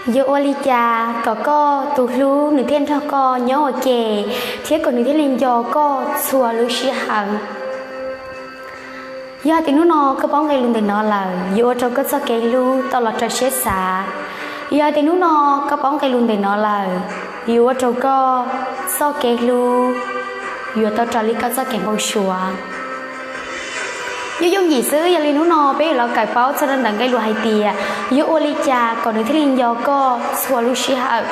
Yuav ua li cas kom koj tus hlub nws thiaj nrog koj nyob ua ke, thiab kom nws thiaj li nco koj txhua lub sij hawm? Yog hais tias hnub no koj paub nqe lus ntawm no lawm, yuav ua rau koj txoj kev hlub tau los raws siab xav. Yog hais tias hnub no koj paub nqe lus ntawm no lawm, yuav ua rau koj txoj kev hlub yuav tau raws li koj txoj kev npau suav. Yooj yooj yim xwb, yog li hnub no peb yuav los kawm paub txog rau ntawm nqe lus hais tias yuav ua li cas kom nws thiaj li nco koj txhua lub sij hawm.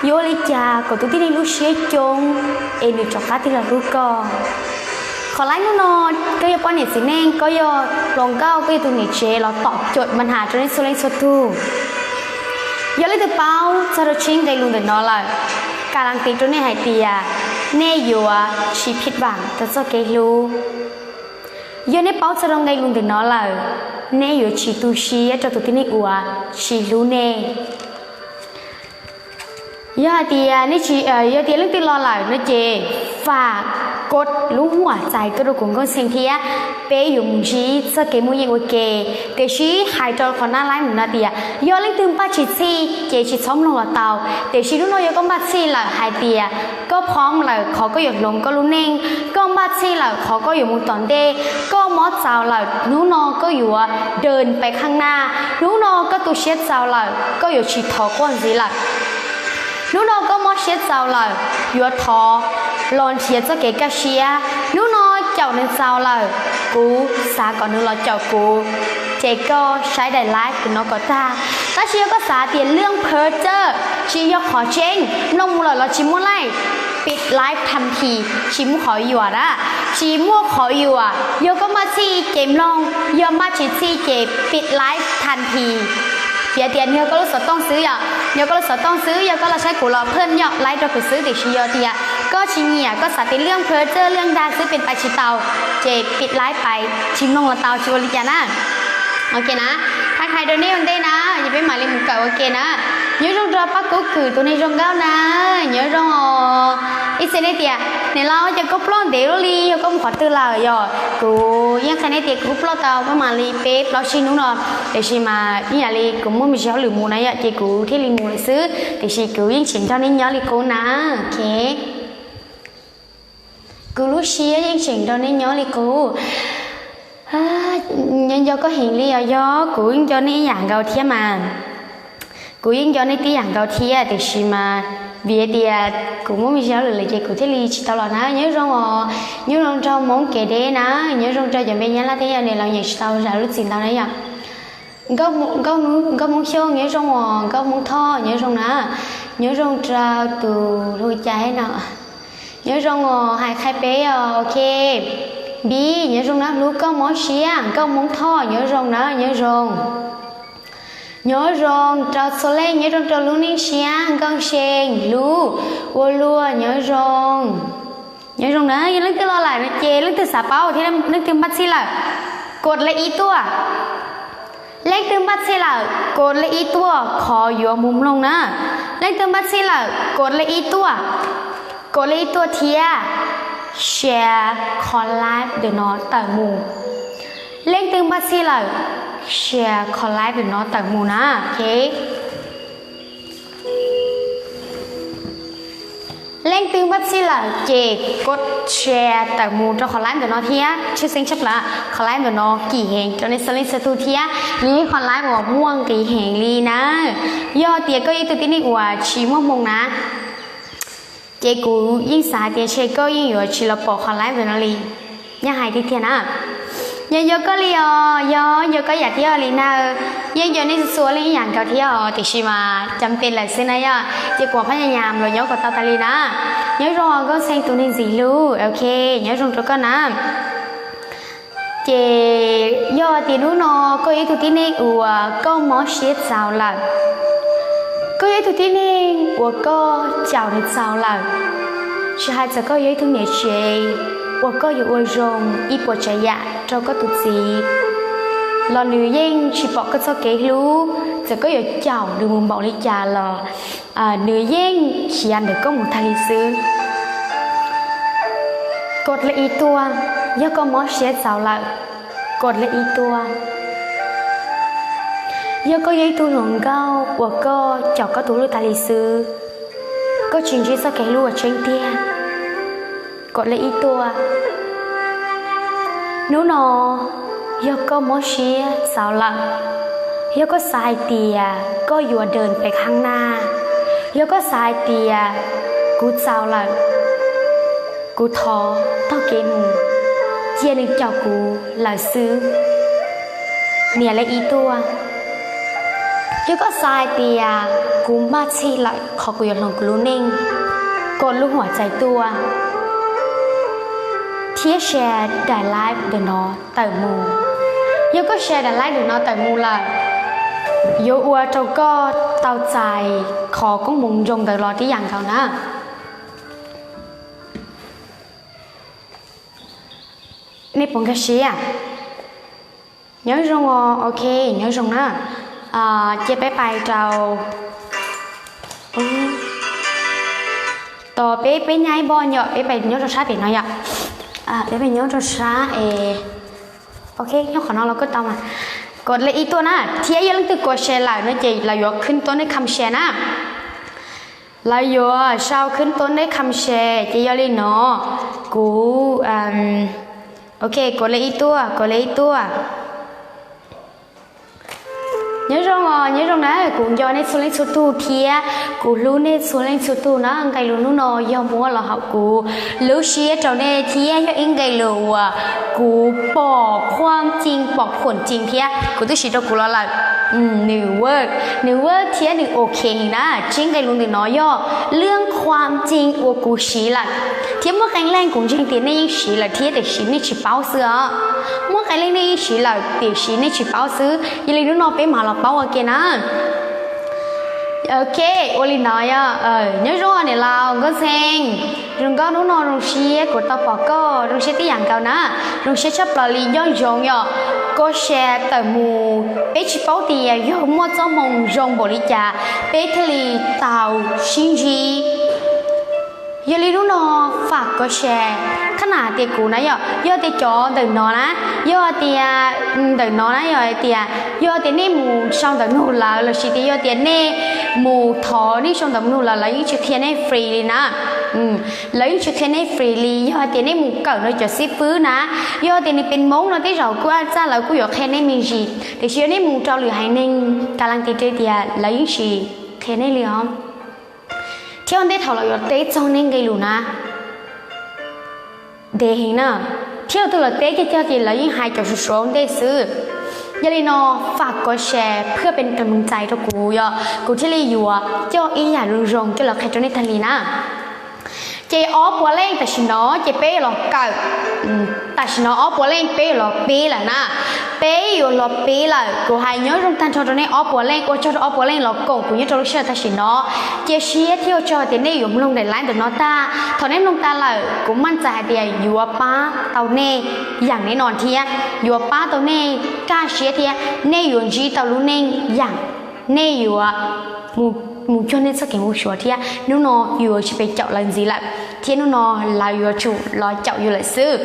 Yuav ua li cas kom tus tib neeg lub siab coob es nws rov qab tig los hlub koj. Qhov laib hnub no, koj yog poj niam txiv neej, koj yog hluas nkauj, koj yog tus niam tsev los tom cawm mas has rau nej txhua leej txhua tug. Yog leej twg paub txog rau tsib nqe lus ntawm no lawm, ka lav tis rau nej hais tias nej yuav tsis phij vam rau txoj kev hlub. Yog nej paub txog rau nqe lus ntawm no lawm, nej yuav tsis tu siab rau tus tib neeg uas tsis hlub nej. Yog hais tias nej tsis, yog tias leej twg los lawm no ces fam kod lub huam txais tuaj rau kuv nkauj xeem thiab peb yuav mus ntsib txoj kev muaj yeej ua ke. Tiam sis hais rau qhov nab laib mus no tias yog leej twg npaj tsis txhij ces tsis txhob mloog los tau. Tiam sis hnub no yog koj npaj txhij lawm hais tias koj phom lawm qhov koj yuav hloov koj lub neej, koj npaj txhij lawm qhov koj yuav mus tom ntej, koj mob txaus lawm hnub no koj yuav dee pais qhaj naj, hnub no koj tu siab txaus lawm koj yuav tsis thov quaj ntxiv lawm. Hnub no koj mob siab txaus lawm, yuav thov los nrhiav txoj kev kaj siab. Hnub no caum nws txaus lawm, kuv xav kom nws los caum kuv. Ces koj saib daim live kuv no kom tag. Tab sis yog koj xav tias lwj phav tawj tsis yog qhov tseeb, mloog mus lawm los tsis muaj laij, pij live thas this, tsis muaj qhov yuam na, tsis muaj qhov yuam. Yog koj npaj txhij ces mloog, yog npaj tsis txhij ces pij live thas this. Piav tias nws yog koj lub xov tooj xwb yom, yog koj lub xov tooj xwb, yog koj los saib kuv los phaj nyom live rau kuv xwb. Tiam sis yog tias koj tsis nyiam, koj xav tias lwj phav tawj lwj dag xwb pij pais tsis tau, ces pij live pais tsis mloog los tau, tsis ua li cas na. Ok na, hais hais rau nej ua ntej na, ces peb mam li mus kawm ua ke na. Nyob zoo rau Paj Kub Kwm tus neeg zoo nkauj na, nyob zoo os. Ib txhia nej tias, niam laus, cas koj ploj ntev luaj li, yog koj mus qhov twg lawm? Yog kuv yeej qhia nej tias kuv kuj ploj tau paj mam li peb plaub tsib hnub no, tiam sis mas ib yam li kuv muaj me ntsis hauj lwm mus na yom, ces kuv thiaj li mus lawm xwb, tiam sis kuv yeej tseem nrog nej nyob li qub na. Ok, kuv lub siab yeej tseem nrog nej nyob li qub. Nco nco koj heev li os. Yog, kuv yeej nco nej ib yam nkaus thiab mas. Kuv yeej nco nej tib yam nkaus thiab, tiam sis mas vim tias kuv muaj me ntsis hauj lwm lawm ces kuv thiaj li tsis tau los na. Nyob zoo os, nyob zoo rau Hmoob kev deb na, nyob zoo rau cov npe Nyab Laj thiab yom, niam laus nyeem tsis tau zam lub txim ntau na yom. Nkauj Hmoob Xyooj nyob zoo os, Nkauj Hmoob Thoj nyob zoo na, nyob zoo rau tus hu cas no, nyob zoo os, hais qhia peb os, ok. Npib nyob zoo na, hlub koj mob siab, Nkauj Hmoob Thoj nyob zoo na, nyob zoo. Nyob zoo rau txhua leej, nyob zoo rau lub neej siab, Nkauj See, hlub, ua luaj, nyob zoo. Nyob zoo na, yog leej twg los lawm no ces leej twg xav paub thiab leej twg npaj txhij lawm, kod le ib tuaj. Leej twg npaj txhij lawm, kod le ib tuaj, qhov yuav mus mloog na. Leej twg npaj txhij lawm, kod le ib tuaj, kod le ib tuaj thiab share qhov live ntawm no tawm mus. Leej twg npaj txhij lawm, share qhov live ntawm no tawm mus na, ok. Leej twg npaj txhij lawm ces kod share tawm mus rau qhov live ntawm no thiab, tshwj xeeb tshaj plaws qhov live ntawm no kim heev rau nej txhua leej txhua tus thiab, nws yog qhov live uas muaj nqis heev li na. Yog tias koj yog ib tug tib neeg uas tsis muaj hmoo na, ces kuv yeej xav hais tias ntshe koj yeej yuav tsis los pom qhov live ntawm no li. Nyob hais tiag tiag na, nco nco koj li os, yog nco koj yam thiab li na. Yeej nco nej txhua leej ib yam nkaus thiab os, tiam sis mas cam pes lawm xwb na yom, ces kuv phaj nyas nyas los nyob kom tau tas li na. Nyob zoo os, Nkauj See tus neeg ntxim hlub, ok, nyob zoo rau koj na. Ces yog tias hnub no koj yog ib tug tib neeg uas koj mob siab txaus lawm, koj yog ib tug tib neeg uas koj caum nws txaus lawm, tsis hais txawm koj yog ib tug niam tsev uas koj yuav ua zoo ib puas tsav yam rau koj tus txiv los nws yeej tsis pom koj txoj kev hlub. Txawm koj yuav caum nws mus npaum li cas los nws yeej khiav ntawm koj mus tag li xwb. Kod le ib tuaj, yog koj mob siab txaus lawm, kod le ib tuaj. Yog koj yog ib tug hluas nkauj uas koj caum koj tus hlub tas li xwb, koj tsis ntsib txoj kev hlub uas tseeb tiag, kom li ib tuaj. Hnub no yog koj mob siab txaus lawm, yog koj xav hais tias koj yuav dawm pem khab naj, yog koj xav hais tias kuv txaus lawm, kuv thov taug kev mus, cia nws caum kuv lawm xwb, niam li ib tuaj. Yog koj xav hais tias kuv npaj txhij lawm qhov kuv yuav hloov kuv lub neej, kom lub huam txais tuaj thiab share daim live ntawm no tawm mus. Yog koj share daim live ntawm no tawm mus lawm, yuav ua rau koj tau txais qhov koob hmoov zoo ntawd los tib yam nkaus na. Nej puas nkag siab? Nyob zoo os, ok, nyob zoo na. Cia peb pais rau, tos peb, peb nyab ib npoj yom, peb pais nyob rau sab pem no yom. Peb pais nyob rau sab es, ok, nyob qhov no los kuj tau mas. Kom li ib tuaj na, thiab yog leej twg kuav share lawm no ces lawv yuav khwb tuab nej kham share na. Lawv yuav sau khwb tuab nej kham share ces yog li no, kuv, ok, kom li ib tuaj, kom li ib tuaj. Nyob zoo os, nyob zoo na, kuv nco nej txhua leej txhua tug thiab kuv hlub nej txhua leej txhua tug na. Nqe lus hnub no yog muab los hauv kuv lub siab rau nej thiab yog ib nqe lus uas kuv pom khuam cing, pom khuam cing thiab kuv twb siv rau kuv los lawm. Nws work, nws work thiab nws ok heev na. Tsib nqe lus ntawm no yog lub khuam cing uas kuv siv lawm, thiab muaj qee leej kuv ntseeg tias nej yeej siv lawm thiab tiam sis nej tsis paub xwb os. Muaj qee leej nej yeej siv lawm tiam sis nej tsis paub xwb, yog li hnub no peb mam los paub ua ke na. Ok, ua li no yog, nyob zoo niam laus Nkauj Xeeb, zoo nkauj hnub no zoo siab kuv tau pom koj, zoo siab tib yam nkaus na. Zoo siab tshaj plaws li, nco ntsoov yog koj share tawm mus, peb tsis paub tias yog muaj txoj hmoo zoo npaum li cas peb thiaj li tau sib ntsib. Yog li hnub no fam koj share, qhab na tias kuv na yog, yog tias cov ntawm no na, yog tias ntawm no na yog tias, yog tias nej mus sau ntawv nug lawv los sis tias yog tias nej mus thov nej sau ntawv nug lawv, lawv yeej tsis qhia nej free li na. Lawv yeej tsis qhia nej free li. Yog tias nej mus kawm rau cov xib fwb na, yog tias nws pes Hmoob no tej zaum kuj txaj lawv kuj yuav qhia nej me ntsis, tiam sis yog nej mus rau lwm haiv neeg, kas las tis rau tias lawv yeej tsis qhia nej li os. Thiab ua ntej thaum lawv yuav teb txog nej nqe lus na, ntev heev na, thiab tus twg los teb cog cog ces lawv yeej hais cov suav suav ua ntej xwb. Yog li no, fam koj share phwj pes kam moos txais rau kuv, yog kuv thiaj li yuav coj ib yam zoo zoo coj los qhia rau nej tag li na. Ces ob puas leej tam sim no ces peb yuav los kawm, tam sim no ob puas leej peb yuav los peb lawm na. Peb yuav los peb lawm, kuv hais nyob zoo tag nrho rau nej ob puas leej, ua tsaug rau ob puas leej los koom kuv nyob rau lub sij hawm tam sim no. Cia siab thiab ua tsaug tias nej yuav mloog daim live ntawm no tag. Thaum nej mloog tag lawm, kuv mam txais hais tias yuav pab tau nej yam nej no thiab, yuav pab tau nej kaj siab thiab nej yuav ntsib tau lub neej yam nej yuav mus cuag nej txoj kev npau suav thiab. Hnub no yuav tsis pes caum lawv ntxiv lawm, thiab hnub no lawv yuav tsum los caum yus lawm xwb.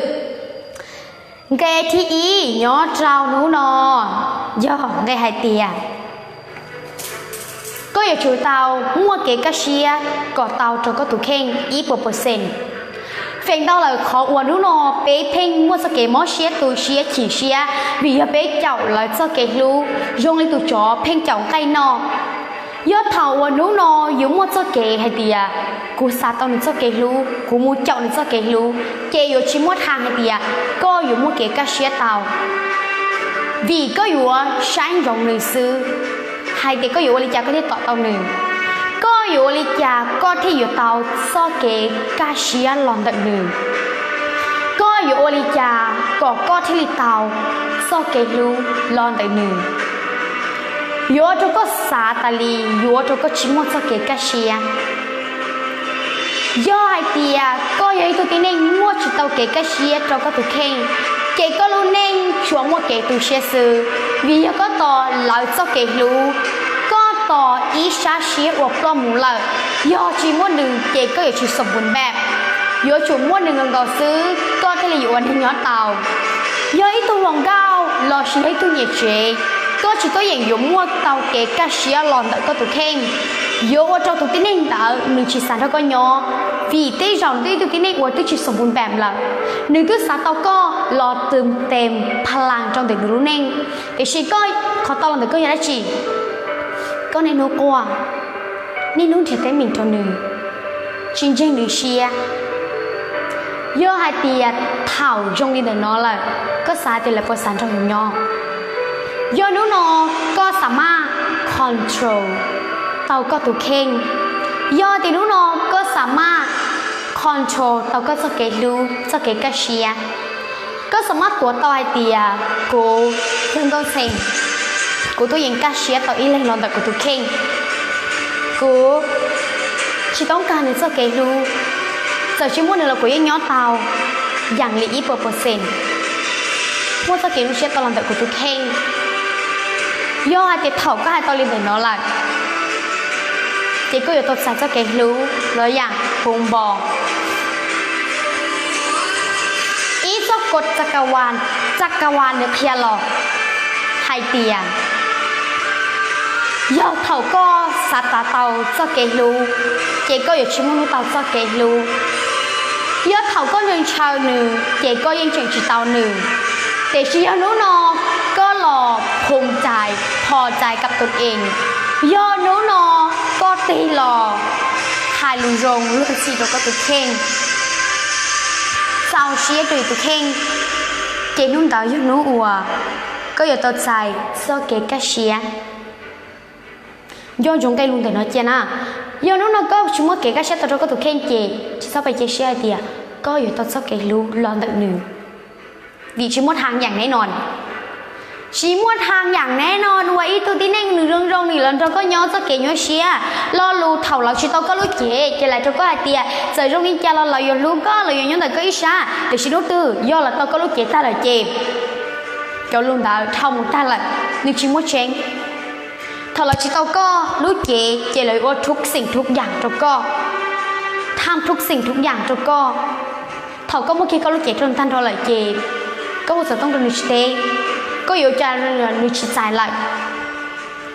Nqe thib ib nyob rau hnub no yog nqe hais tias koj yuav tsum tau muaj kev kaj siab kom tau rau koj tus kheej ib puas percent. Feem ntau lawm qhov uas hnub no peb pheej muaj txoj kev mob siab, tu siab, chim siab vim yog peb caum lawv txoj kev hlub zoo li tus tsov pheej caum nqaij noj. Yog thaum uas hnub no yuav muaj txoj kev hais tias kuv xav tau nws txoj kev hlub, kuv mus caum nws txoj kev hlub, ces yuav tsis muaj thav hais tias koj yuav muaj kev kaj siab tau, vim koj yuav saib ntsoov nws xwb, hais tias koj yuav ua li cas koj thiaj tom tau nws, koj yuav ua li cas koj thiaj yuav tau txoj kev kaj siab los ntawm nws, koj yuav ua li cas kom koj thiaj li tau txoj kev hlub los ntawm nws. Yuav ua rau koj xav tas li, yuav ua rau koj tsis muaj txoj kev kaj siab. Yog hais tias koj yog ib tug tib neeg muaj tsis tau kev kaj siab rau koj tus kheej, ces koj lub neej tsuas muaj kev tu siab xwb, vim yog koj tos lawv txoj kev hlub, koj tos ib sab siab uas ploj mus lawm. Yog tsis muaj nws ces koj yuav tsis xom pus npaj, yuav tsum muaj nws nkaus xwb koj thiaj li yuav ua neeg nyob tau. Yog ib tug hluas nkauj los sis yog ib tug niam tsev, Koj tsis tuaj yeem yuav muaj tau kev kaj siab los ntawm koj tus kheej, yuav ua rau tus tib neeg ntawd nws tsis xav nrog koj nyob, vim tej zaum nws twb ib tug tib neeg uas twb tsis xoo npum npam lawm, nws twb xav tau koj los tus tes pha las rau ntawm nws lub neej, tiam sis koj qhov tau los ntawm koj yog dab tsi? Koj niaj hnub quaj, niaj hnub nrhiav teeb meem rau nws, tsis ntseeg nws siab. Yog hais tias thaum zoo li ntawm no lawm, koj xav tias lawv puas xav nrog yus nyob? Yog hnub no koj xav mas control tau koj tus kheej, yog tias hnub no koj xav mas control tau koj txoj kev hlub, txoj kev kaj siab, koj xav mas tuav tau hais tias kuv yog Nkauj Ntxhee, kuv tuaj yeem kaj siab tau ib leeg los ntawm kuv tus kheej. Kuv tsis toob kas nws txoj kev hlub, txawm tsis muaj nws los kuv yeej nyob tau, yaam li ib puas percent muaj txoj kev hlub siab tau los ntawm kuv tus kheej. Yog hais tias thaum koj hais tau li ntawm no lawm, ces koj yuav tau txais txoj kev hlub los yam hu npo. Ib txoj kos txakavas nws qhia los hais tias, yog thaum koj xav tav tau txoj kev hlub, ces koj yuav tsis muaj hnub tau txoj kev hlub. Yog thaum koj ntshaw ntshaw nws, ces koj yeej tseem tsis tau nws. Tiam sis yog hnub no koj los phoo cais, phom cais kab tus ees, yog hnub no koj tig los hais lus zoo luag ntxhi rau koj tus kheej, txaus siab rau yus tus kheej, ces hnub ntawd yog hnub uas koj yuav tau txais txoj kev kaj siab. Nco ntsoov nqe lus ntawm no cia na. Yog hnub no koj tsis muaj kev kaj siab tau rau koj tus kheej ces tsis txhob pais cia siab hais tias koj yuav tau txoj kev hlub los ntawm nws, vim tsis muaj thaj yaam neb no. Tsis muaj thaj yaam neb no uas ib tug tib neeg nws zoo zoo nws los nrog koj nyob txoj kev nyuaj siab. Lo lus thaum lawv tsis tau koj lub cev ces lawv rau koj hais tias txawm zoo li cas los lawv yuav hlub koj, lawv yuav nyob ntawm koj ib sab, tiam sis hnub twg yog lawv tau koj lub cev tag lawm ces cov lus ntawd dhau mus tag lawm, nws tsis muaj tseeb. Thaum lawv tsis tau koj lub cev ces lawv ua thub xeem thub yaam rau koj, tham thub xeem thub yaam rau koj. Thaum koj muab kiag koj lub cev rau tag nrho lawm ces koj hu xov tooj rau nws tsis teb, koj yuav ua cas nws tsis txais lawm,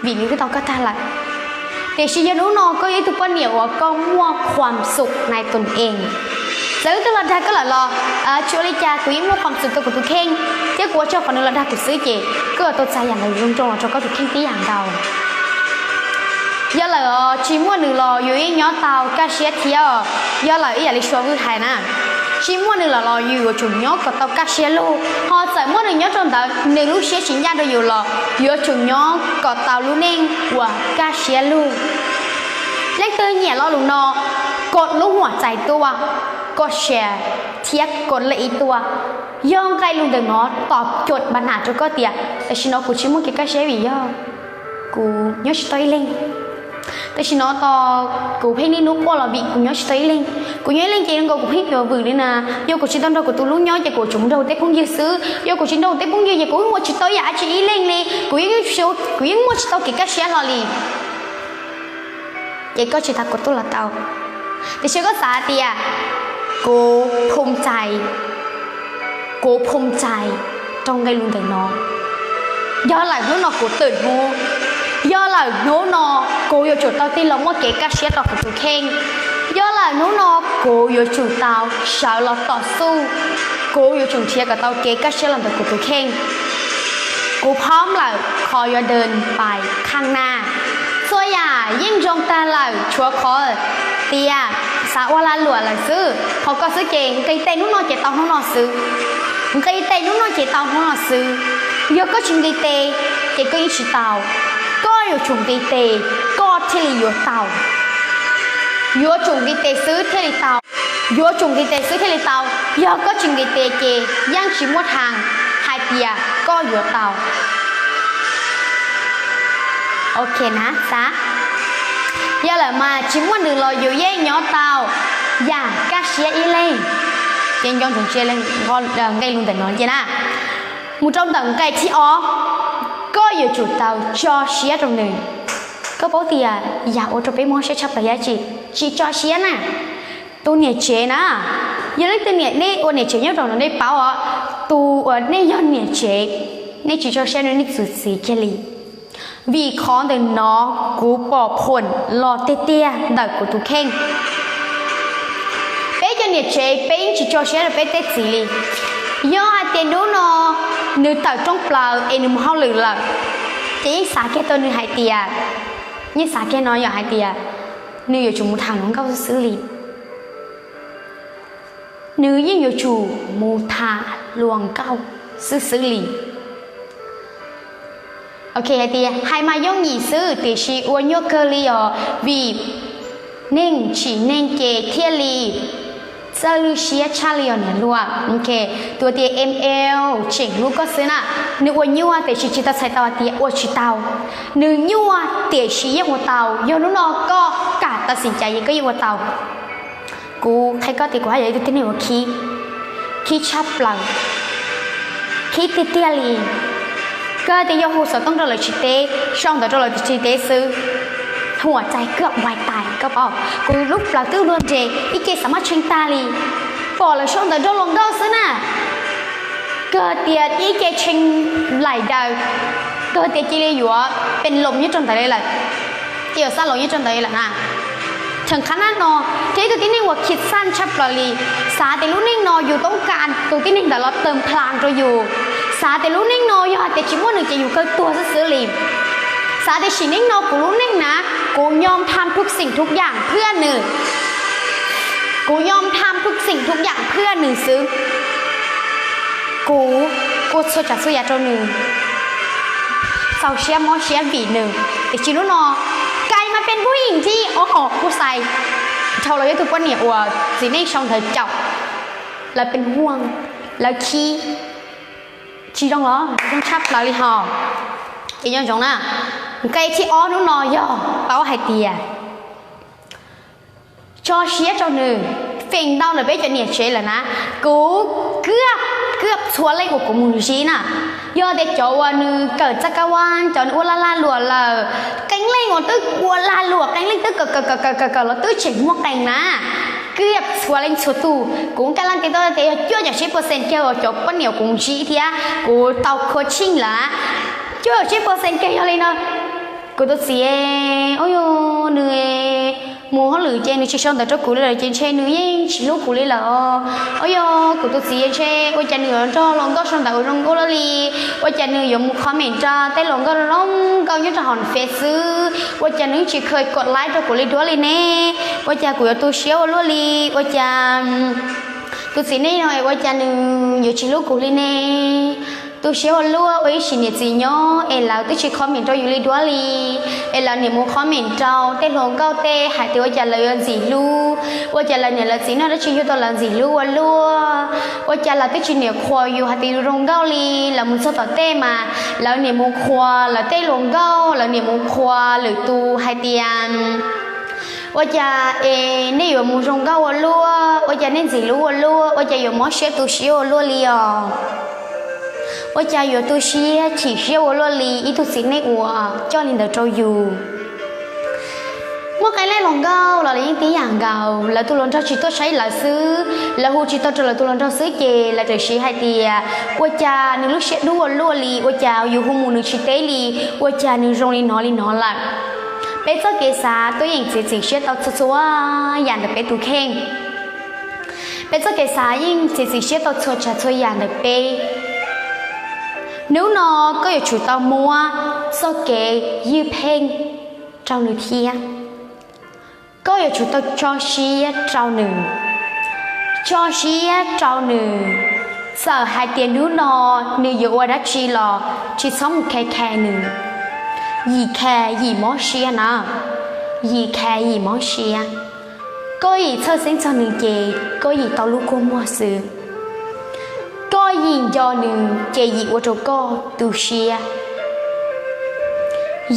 vim nws twb tau koj tag lawm. Tiam sis yog hnub no koj yog ib tug poj niam uas koj muaj khuam xum nais tus ees, txawm wb twb los dag koj lawm los tsis ua li cas, kuv yeej muaj khuam xum rau kuv tus kheej, thiab kuv ua tsaug qhov nws los dag kuv xwb, ces koj yuav tau txais yaam ntawd zoo zoo los rau koj tus kheej tib yam nkaus. Yog lawm tsis muaj nws los yus yeej nyob tau kaj siab thiab. Yog lawm ib yam li Suav Vwj hais na, tsis muaj nws lawm los yus yuav tsum nyob kom tau kaj siab lug, ho txawm muaj nws nyob rau ntawd nws lub siab tsis ncaj rau yus los yuav tsum nyob kom tau lub neej uas kaj siab lug. Leej twg nyiam lo lus no, kod lub huam txais tuaj, kod share thiab kod like tuaj. Yog nqe lus ntawm no tom cuam npa nam rau koj tias tam sim no kuv tsis muaj kev kaj siab vim yog kuv nyob tsis tau ib leeg. Tam sim no tos kuv pheej niaj hnub quaj los vim kuv nyob tsis tau ib leeg. Kuv nyob ib leeg ces nkaus kuv pheej yuav vwm li na. Yog kuv tsis tau nrog kuv tus hlub nyob ces kuv yuav tsum mus nrog kuv tej phooj ywg xwb. Yog kuv tsis nrog kuv tej phooj ywg ces kuv yeej muaj tsis tau ib yam dab tsi ib leeg li. Kuv yeej, kuv yeej muaj tsis tau kev kaj siab hlo li. Ces koj tsis tas kuv tuaj los tau. Tiam sis koj xav tias kuv phoo txais, kuv phoo txais rau nqe lus ntawm no. Yog lawm hnub no kuv twm hnub, yog lawm hnub no kuv yuav tsum tau tig los muaj kev kaj siab rau kuv tus kheej. Yog lawm hnub no kuv yuav tsum tau sawv los tom xuj, kuv yuav tsum nrhiav kom tau kev kaj siab los ntawm kuv tus kheej. Kuv phom lawm qhov yuav dee pais khaj naj. Txhua yam yeej zoo tag lawm tshuav qhov tias xav ua lag luam lawm xwb. Qhov koj xwb ces nqis tes hnub no ces tau hnub no xwb. Nqis tes hnub no ces tau hnub no xwb. Yog koj tsis nqis tes ces koj yeej tsis tau. Koj yuav tsum nqis tes koj thiaj li yuav tau. Yuav tsum nqis tes xwb thiaj li tau. Yuav tsum nqis tes xwb thiaj li tau. Yog koj tsis nqis tes ces yeej tsis muaj thaj hais tias koj yuav tau. Ok na, xav. Yog lawm mas tsis muaj nws los yus yeej nyob tau yam kaj siab ib leeg. Ces nco ntsoov ntsia nqe lus ntawm no cia na. Mus rau ntawm nqe thib ob, koj yuav tsum tau tso siab rau nws. Koj paub tias yam ua rau peb mob siab tshaj plaws yog dab tsi? Tsis tso siab na. Tus niam tsev na, yog leej twg niam, nej ua niam tsev nyob rau no nej paub os, tus uas nej yog niam tsev, nej tsis tso siab rau nej tus txiv kiag li. Vim qhov ntawm no kuv pom qhuam los tiag tiag ntawm kuv tus kheej. Peb cov niam tsev peb yeej tsis tso siab rau peb tej txiv li. Yog hais tias hnub no nws tawm rooj plaws es nws mus hauj lwm lawm, ces yeej xav kiag tau nws hais tias, yeej xav kiag no yog hais tias nws yuav tsum mus tham hluas nkauj xwb xwb li. Nws yeej yuav tsum mus tham hluas nkauj xwb xwb li. Ok, hais tias hais mas yooj yim xwb tiam sis ua nyuaj kawg li os, vim neeg tsim neeg ces thiaj li txawj lwj siab tshaj li os niam hluas. Ok, tus tias M L tseem hlub koj xwb na, nws ua nyuaj tiam sis tsis tau txhais tau hais tias ua tsis tau. Nws nyuaj tiam sis yeej ua tau, yog hnub no koj kam tau xim cas koj yeej ua tau. Kuv qhia koj tias kuv haj yam yog ib tug tib neeg uas khib, khib tshaj plaws, khib tiag tiag li. Kawg tias yog hu xov tooj rau lawv tsis teb, sau ntawv rau lawv tsis teb xwb, huam txais kawg uas tais koj paub. Kuv lub plawv twb luag nres ib ce xav muab tshee tag li, pom lawv sau ntawv nrog hluas nkauj xwb na. Kawg tias ib ce tshee laim daws, kawg tias cia li yuav pes loos nyob rau ntawd li lawm, cia yuav xa loos nyob rau ntawd li lawm na. Theem qhab nab no, thiab ib tug tib neeg uas khib xaj tshaj plaws li, xav tias lub neej no yus toob kas tus tib neeg ntawd los tawm nplas rau yus, xav tias lub neej no yog hais tias tsis muaj nws ces yus kawg tuag xwb xwb li. Xav tias sim neej no kuv lub neej na, kuv ยอมทำทุกสิ่งทุกอย่างเพื่อ nws, kuv ยอมทำทุกสิ่งทุกอย่างเพื่อ nws xwb. Kuv ua txhua tsav txhua yam rau nws, txaus siab mob siab vim nws, tiam sis hnub no กลายมาเป็นผู้หญิงที่ โอ้โห kuv xaiv dhau los yog tus poj niam uas txiv neej sau ntawv caum, lawv pes huaj, lawv khib, tsis zoo los zoo tshaj plaws li hos. Ces nco ntsoov na, nqe thib ob hnub no yog paub hais tias tso siab rau nws. Feem ntau ntawm peb cov niam tsev lawm na, kuv เกือบ เกือบ txhua leej uas kuv mus ntsib na, yog tias cov uas nws kawm txaj kab vaj, cov nws ua lag lag luam lawm, qee leej uas twb ua lag luam, qee leej twb kawm kawm kawm kawm kawm kawm los twb tseem muaj qee na. เกือบ txhua leej txhua tus, kuv kaj laj nti tau tias yog cuaj caum tsib percent kiag uas cov poj niam kuv ntsib thiab kuv tau coaching lawm na, cuaj caum tsib percent kiag yog li no. Kuv tus txiv, ua yog nws mus hauj lwm ces nws tsis sau ntawv rau kuv li lawm ces ntshe nws yeej tsis hlub kuv li lawm. Ua yog kuv tus txiv ntshe ua cas nws yuav nrog hluas nkauj sau ntawv ua zoo nkauj luaj li, ua cas nws yuav mus comment rau tej hluas nkauj zoo nkauj nyob rau hauv nws Face xwb, ua cas nws yeej tsis kheev kom like rau kuv li duab li ne, ua cas kuv yuav tu siab ua luaj li, ua cas tus txiv neej no ua cas nws yuav tsis hlub kuv li ne. Tu siab ua luaj, ua ib sim niam txiv nyob es lawv twb tsis comment rau yus li duab li, es lawv niam mus comment rau tej hluas nkauj tej hais tias ua cas lawv yuav ntxim hlub, ua cas lawv niam lawv txiv noj dab tsi yug tau lawv ntxim hlub ua luaj, ua cas lawv twb tsis niam qhuas yus hais tias yus zoo nkauj li, lawv mus txog tom tej mas lawv niam mus qhuas lawv tej hluas nkauj, lawv niam mus qhuas lwm tus hais tias ua cas es nej yuav mus zoo nkauj ua luaj, ua cas nej ntxim hlub ua luaj, ua cas yuav mob siab tu siab ua luaj li os. Ua cas yuav tu siab chim siab ua luaj li ib tug txiv neej uas coj li ntawd rau yus. Muaj qee leej hluas nkauj los lawv yeej tib yam nkaus, lawv tus hluas nraug tsis tuaj saib lawv xwb, lawv hu tsis tau rau lawv tus hluas nraug xwb ces lawv txawm siv hais tias ua cas nws lub siab dub ua luaj li, ua cas yus hu mus nws tsis teb li, ua cas nws zoo li no li no lawm. Peb txoj kev xav twb yeej txiav txim siab tau txhua txhua yam ntawm peb tus kheej. Peb txoj kev xav yeej txiav txim siab tau txhua tsav txhua yam ntawm peb. Hnub no koj yuav tsum tau muab txoj kev ywj pheej rau nws thiab. Koj yuav tsum tau tso siab rau nws, tso siab rau nws. Txawm hais tias hnub no nws yuav ua dab tsi los tsis txhob mus khe khe nws. Yim khe yim mob siab na, yim khe yim mob siab. Koj yim txhawj xeeb txog nws ces koj yim tau lub kua muag xwb. Koj yim nco nws ces yim ua rau koj tu siab.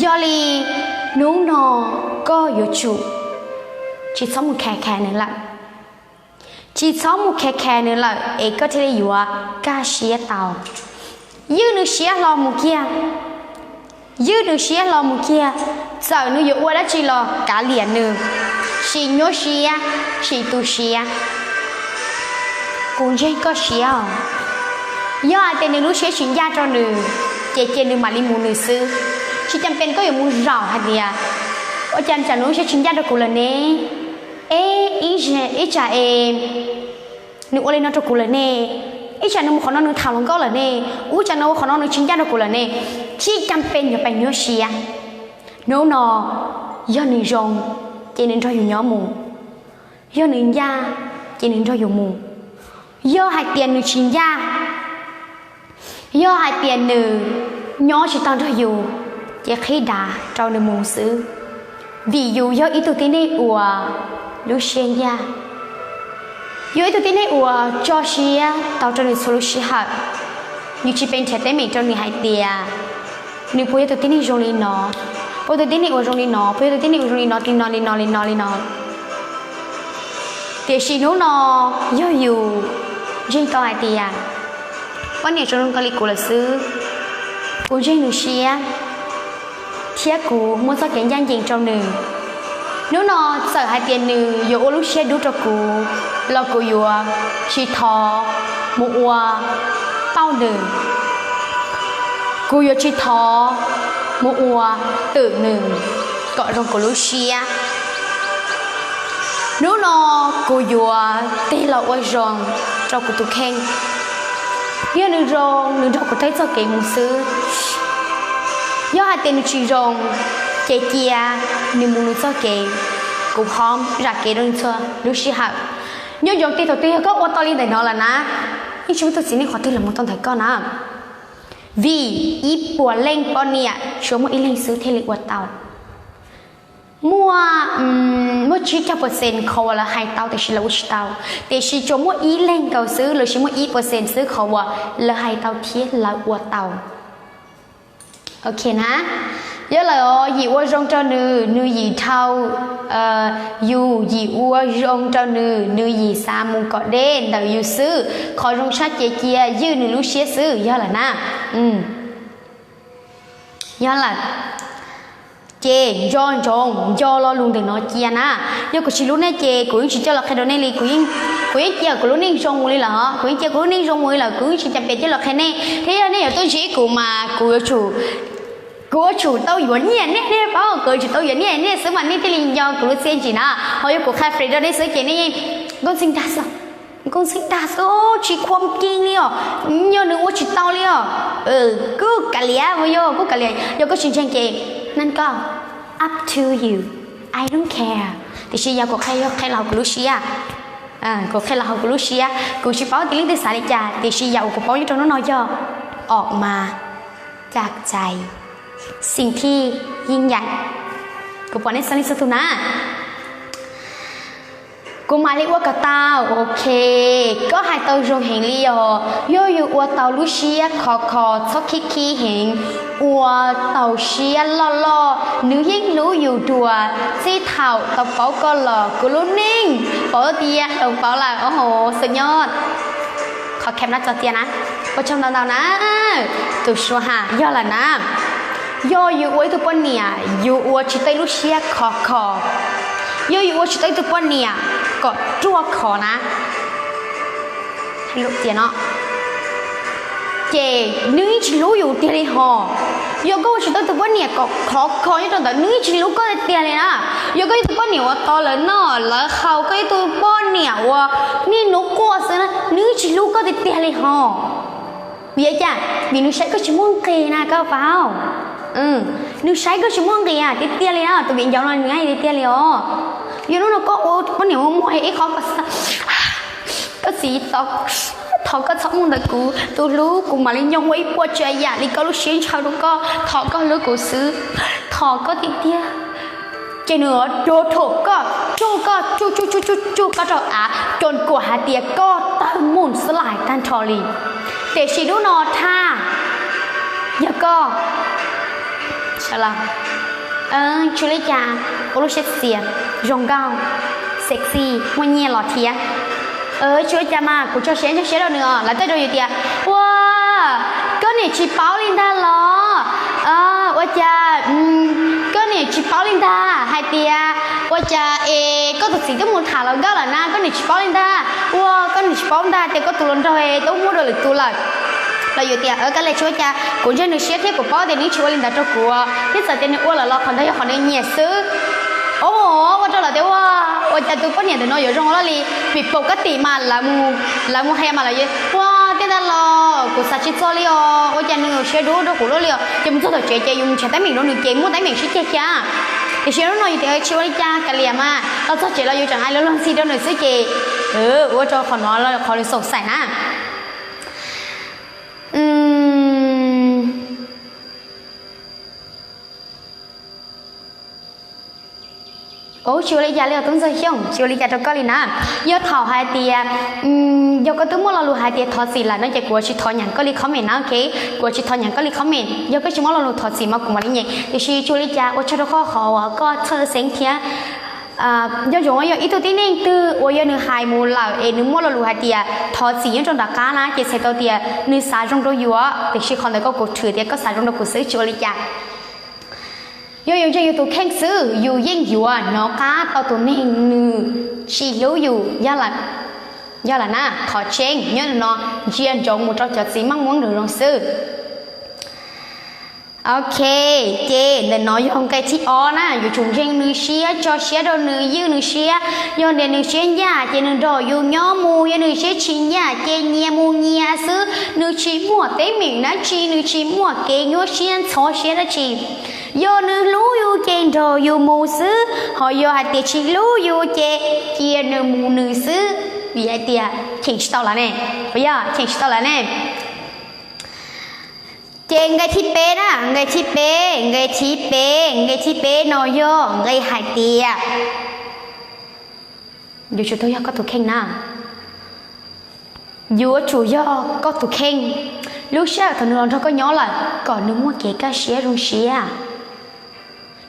Yog li hnub no koj yuav tsum tsis txhob mus khe khe nws lawm. Tsis txhob mus khe khe nws lawm es koj thiaj li yuav kaj siab tau. Ywj nws siab hlo mus kiag. Ywj nws siab hlo mus kiag. Txawm nws yuav ua dab tsi los kav liam nws, tsis nyuaj siab, tsis tu siab. Kuv ntseeg koj siab os. Yog hais tias nws lub siab tsis ncaj rau nws, ces cia nws mam li mus nws xwb. Tsis cam pes koj yuav mus zaum hais tias, ua cas tsam nws lub siab tsis ncaj rau kuv lawm ne? Eb, ib tsam es nws ua li no rau kuv lawm ne? Ib tsam nws mus qhov no nws tham hluas nkauj lawm ne? Ub, tsam nws ua qhov no nws tsis ncaj rau kuv lawm ne? Tsis cam pes yuav pes nyuaj siab. Hnub no yog nws zoo ces nws nrog yus nyob mus, yog nws ncaj ces nws nrog yus mus, yog hais tias nws tsis ncaj, yog hais tias nws nyob tsis tau nrog yus, ces qhib dav rau nws mus xwb. Vim yus yog ib tug tib neeg uas lub siab ncaj, yus ib tug tib neeg uas tso siab tau rau nws txhua lub sij hawm. Yus tsis pe nrhiav teeb meem rau nws hais tias nws puas yog tus tib neeg zoo li no, puas yog tus tib neeg uas zoo li no, puas yog tus tib neeg uas zoo li no, li no li no li no li no. Tiam sis hnub no yog yus ntseeg tau hais tias poj niam zoo zoo nkaus li kuv lawm xwb, kuv ntseeg nws siab thiab kuv muaj txoj kev ncaj ncees rau nws. Hnub no txawm hais tias nws yuav ua lub siab dub rau kuv los kuv yuav tsis thov mus ua pauj nws, kuv yuav tsis thov mus ua twm nws kom zoo kuv lub siab. Hnub no kuv yuav tig los ua zoo rau kuv tus kheej. Yog nws zoo, nws nrog kuv taug txoj kev mus xwb. Yog hais tias nws tsis zoo, ces cia nws mus nws txoj kev, kuv pom zam kev rau nws txhua lub sij hawm. Nyob zoo, thaum twg yog koj ua tau li ntawm no lawm na, yeej tsis muaj tus txiv neej qhov twg los mus tau ntawm koj na. Vim ib puas leej poj niam tsuas muaj ib leeg xwb thiaj li ua tau. Muaj, muaj tsib caug percent qhov uas lawv hais tau tiam sis lawv ua tsis tau, tiam sis tsuas muaj ib leeg nkaus xwb los sis muaj ib percent xwb qhov uas lawv hais tau thiab lawv ua tau. Ok na, yog lawm os, yim ua zoo rau nws, nws yim dhau yus, yim ua zoo rau nws, nws yim xav mus kom deb ntawm yus xwb. Qhov zoo tshaj ces cia ywj nws lub siab xwb, yog lawm na. Yog lawm, ces nco ntsoov nco lo lus ntawm no cia na. Yog kuv tsis hlub nej ces kuv yeej tsis coj los qhia rau nej li. Kuv yeej cia kuv lub neej zoo mus li lawm os, kuv yeej cia kuv lub neej zoo mus li lawm, kuv yeej tsis cam pes coj los qhia nej. Thiab yog nej yuav tuaj ntsib kuv mas kuv yuav tsum, kuv yuav tsum tau yuav nyiaj nej, nej paub, kuv yuav tsum tau yuav nyiaj nej xwb mas nej thiaj li nco kuv lub txiaj ntsim na. Ho yog kuv qhia free rau nej xwb ces nej yeej nkauj ntxhee dag xwb, nkauj ntxhee dag xwb, tsis khuam kev li os, yog nws ua tsis tau li os. Kuj kav liam, yog kuj kav liam, yog koj tsis ntseeg ces neej koj, up to you, I don't care. Tiam sis yog kuv qhia, yog qhia los hauv kuv lub siab, kuv qhia los hauv kuv lub siab, kuv tsis paub tias leej twg xav li cas, tiam sis yam uas kuv paub nyob rau hnub no yog ออกมาจากใจ สิ่งที่ยิ่งใหญ่. Kuv pom nej xav li txhua tus na. Kuv mam li ua kom tau. Ok, koj hais tau zoo heev li os. Yog yus ua tau lub siab khov kho, txhob khib khib heev, ua tau siab loj loj, nws yeej hlub yus dua. Txij thaum tau paub koj los kuv lub neej pom tias hloov pauv lawm os, xwm nyob. Qhov kham na tso tia na, ua tsaug ntau ntau na. Tus suav ha, yog lawm na. Yog yus ua ib tug poj niam yus ua tsis tau ib lub siab khov kho, yog yus ua tsis tau ib tug poj niam kom ruaj khov na, tias no, ces nws yeej tsis hlub yus tiag li hos. Yog koj ua tsis tau ib tug poj niam kom khov kho nyob rau ntawd, nws yeej tsis hlub koj tiag tiag li na. Yog koj ib tug poj niam uas tau lawv noj lawv haus, koj ib tug poj niam uas niaj hnub quaj xwb na, nws yeej tsis hlub koj tiag tiag li hos. Vim li cas? Vim nws saib koj tsis muaj nqis na, koj paub. Nws saib koj tsis muaj nqis tiag tiag li na, tus viv ncaus no nws tiag tiag li os. Yog hnub no koj ua poj niam muaj muaj ib qho koj, koj txiv, thov koj txhob muaj ntawm kuv tus hlub, kuv mam li nyob ua ib puas tsav yam li koj lub siab ntshaw rau koj, thov koj hlub kuv xwb, thov koj tiag tiag. Ces nws rov rhuam koj, tsuj koj, tsuj tsuj tsuj tsuj tsuj koj rau av, coj kuam hais tias koj tawg mus xwb lais tag nrho li. Tiam sis hnub no thaj, yog koj, sawv los, tsis ua li cas, ua lub siab txias, zoo nkauj, sexy, muaj nyiaj los thiab. Tsis ua li cas mas kuv tso siab ntso siab rau nws os. Lawv teb rau yus tias, ua, koj niam tsis paub li ntag los? Ua cas koj niam tsis paub li ntag hais tias ua cas es koj tus txiv twb mus tham hluas nkauj lawm na, koj niam tsis paub li ntag? Ua, koj niam tsis paub ntag tias koj tus hluas nraug twb muaj dua lwm tus lawm? Los yus tias, Kav liam, tsis ua cas, kuv ntseeg nws siab thiab kuv paub tias nws tsis ua li ntawd rau kuv, thiab txawm tias nws ua lawm los qhov ntawd yog qhov nws nyiam xwb. Os, ua rau lawv tias, Ua, ua cas tus poj niam ntawm no yuav zoo luaj li? Vim paum kab tim mas lawv mus hais mas lawv, Ua, tej ntawd los kuv xav tsis txog li os, ua cas nws siab dub rau kuv luaj li os. Ces mus txog tom tsev ces yus mus nrhiav teeb meem rau nws ces muaj teeb meem sib ceg xwb. Tiam sis hnub no yus tias tsis ua li cas, kav liam mas, los txog tsev los yus tseem hais lus luag ntxhi rau nws xwb ces ua rau qhov no qhov nws xoom xaim na. Tsis ua li cas li os tub Ntxawg Xyooj, tsis ua li cas rau koj li na. Yog thaum hais tias, yog koj twb muaj lo lus hais tias thov txim lawm no ces kuv yuav tsis thov nyeem koj li comment na, ok. Kuv yuav tsis thov nyeem koj li comment, yog koj tsis muaj lo lus thov txim mas kuv mam li nyeem, tiam sis tsis ua li cas, ua tsaug rau koj qhov uas koj txhawj xeeb thiab. Nco ntsoov, yog ib tug tib neeg twg uas yog nws hais mus lawm es nws muaj lo lus hais tias thov txim nyob rau nram qab na ces txhais tau tias nws xav zoo rau yus, tiam sis qhov ntawd koj kuv thwm tias koj xav zoo rau kuv xwb, tsis ua li cas. Yog yus ntseeg yus tus kheej xwb, yus yeej yuav hnov qab tau tus neeg nws tsis hlub yus. Yog lawm na, qhov tseeb nyob no, ntsia ntsoov mus rau cov txiv maj muab nws zoo xwb. Ok, ces ntawm no yog nqe thib ob na, yuav tsum ntseeg nws siab, tso siab rau nws, ywj nws siab. Yog tias nws siab ncaj ces nws nrog yus nyob mus, yog nws siab tsis ncaj ces nyias mus nyias xwb, nws tsis muaj teeb meem dab tsi, nws tsis muaj kev nyuaj siab ntxhov siab dab tsi. Yog nws hlub yus ces nrog yus mus xwb, ho yog hais tias tsis hlub yus ces cia nws mus nws xwb, vim hais tias cheem tsis tau lawv ne, puas yog? Cheem tsis tau lawv ne. Ces nqe thib peb na, nqe thib peb, nqe thib peb, nqe thib peb no yog nqe hais tias yuav tsum tau yog koj tus kheej na. Yuav tsum yog koj tus kheej. Lub sij hawm thaum nws los nrog koj nyob lawm, kom nws muaj kev kaj siab zoo siab.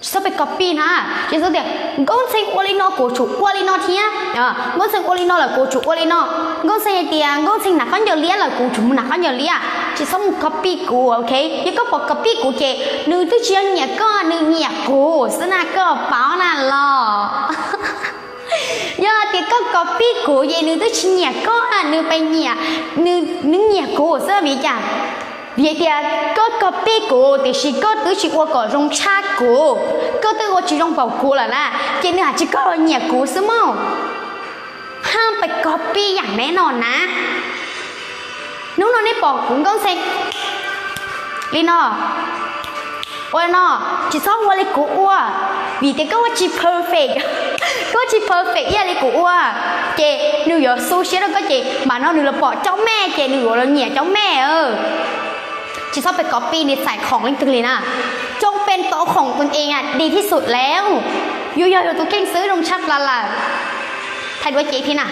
Tsis txhob pe copy na, tsis txhob tias Nkauj Ntxhee ua li no kuv tsum ua li no thiab, Nkauj Ntxhee ua li no lawm kuv tsum ua li no, Nkauj Ntxhee hais tias Nkauj Ntxhee hnav khaub ncaws liab lawm kuv tsum mus hnav khaub ncaws liab. Tsis txhob mus copy kuv, ok? Yog koj pom copy kuv ces nws twb tsis yog nyiam koj, nws nyiam kuv xwb na, koj paub na los. Yog tias koj copy kuv ces nws twb tsis nyiam koj, nws pes nyiam, nws nyiam kuv xwb, vim cas? Vim tias koj copy kuv tiam sis koj twb tsis ua kom zoo tshaj kuv, koj twb ua tsis zoo npaum kuv lawm na, ces nws hais tias koj los nyiam kuv xwb mog. Haj pes copy yam neb no na. Hnub no nej pom kuv Nkauj Ntxhee li no, ua li no, tsis txhob ua li kuv ua, vim tias koj ua tsis perfect, koj ua tsis perfect ib yam li kuv ua, ces nws yuav xu siab rau koj ces mam no nws los pom cov mej ces nws yuav los nyiam cov mej. Tsis txhob pe copy niam txais khoom leej twg li na. Jauv pes tau khoom tus ees a dis thib xum leej, yus yog yus tus kheej xwb zoo tshaj plaws lawm. Thaij duab cev thiab na.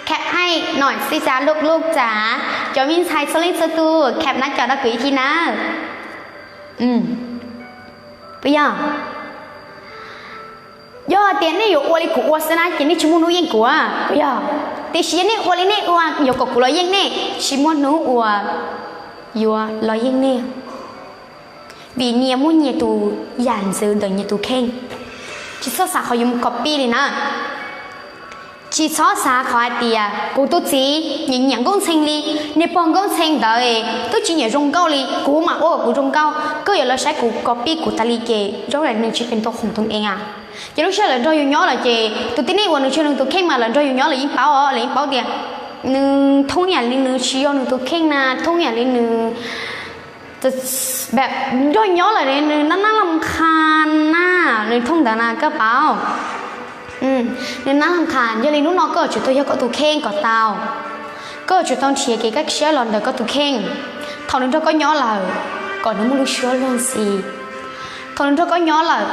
Kham haij nom xij txav luj luj txav, cov me ntxhais txhua leej txhua tus kham nab cov dab kwv ib thib na. Puas yog? Yog tias nej yuav ua li kuv ua xwb na ces nej tsis muaj hnub yeej kuv, puas yog? Tiam sis yog nej ua li nej ua yuav kom kuv los yeej nej, tsis muaj hnub uas yuav los yeej nej. Vim nyias muaj nyias tus yam ntxwv ntawm nyias tus kheej. Tsis txhob xav qhov yuav mus copy li na. Tsis txhob xav qhov hais tias kuv tus txiv nyiam nyiam Nkauj Ntxhee li, niag pog Nkauj Ntxhee ntawd twb tsis nyiam zoo nkauj li, kuv mam ua kom kuv zoo nkauj, koj yuav los saib kuv copy kuv tas li ces zaub nws tsis pes tau khoom tus ees a. Ces lub sij hawm lawv nrog yus nyob lawm ces tus tib neeg uas nws tsis yog nws tus kheej mas lawv nrog yus nyob lawv yeej paub os, lawv yeej paub tias nws thoob yam li nws tsis yog nws tus kheej na, thoob yam li nws nrog nyob lawm nws nab nab lam qha na, nws thoob ntawd na koj paub. Nws nab lam qha, yog li hnub no koj yuav tsum tau yog koj tus kheej kom tau. Koj yuav tsum tau nrhiav kev kaj siab los ntawm koj tus kheej. Thaum nws nrog koj nyob lawm, kom nws muaj lub suab luag ntxhi. Thaum nws nrog koj nyob lawm,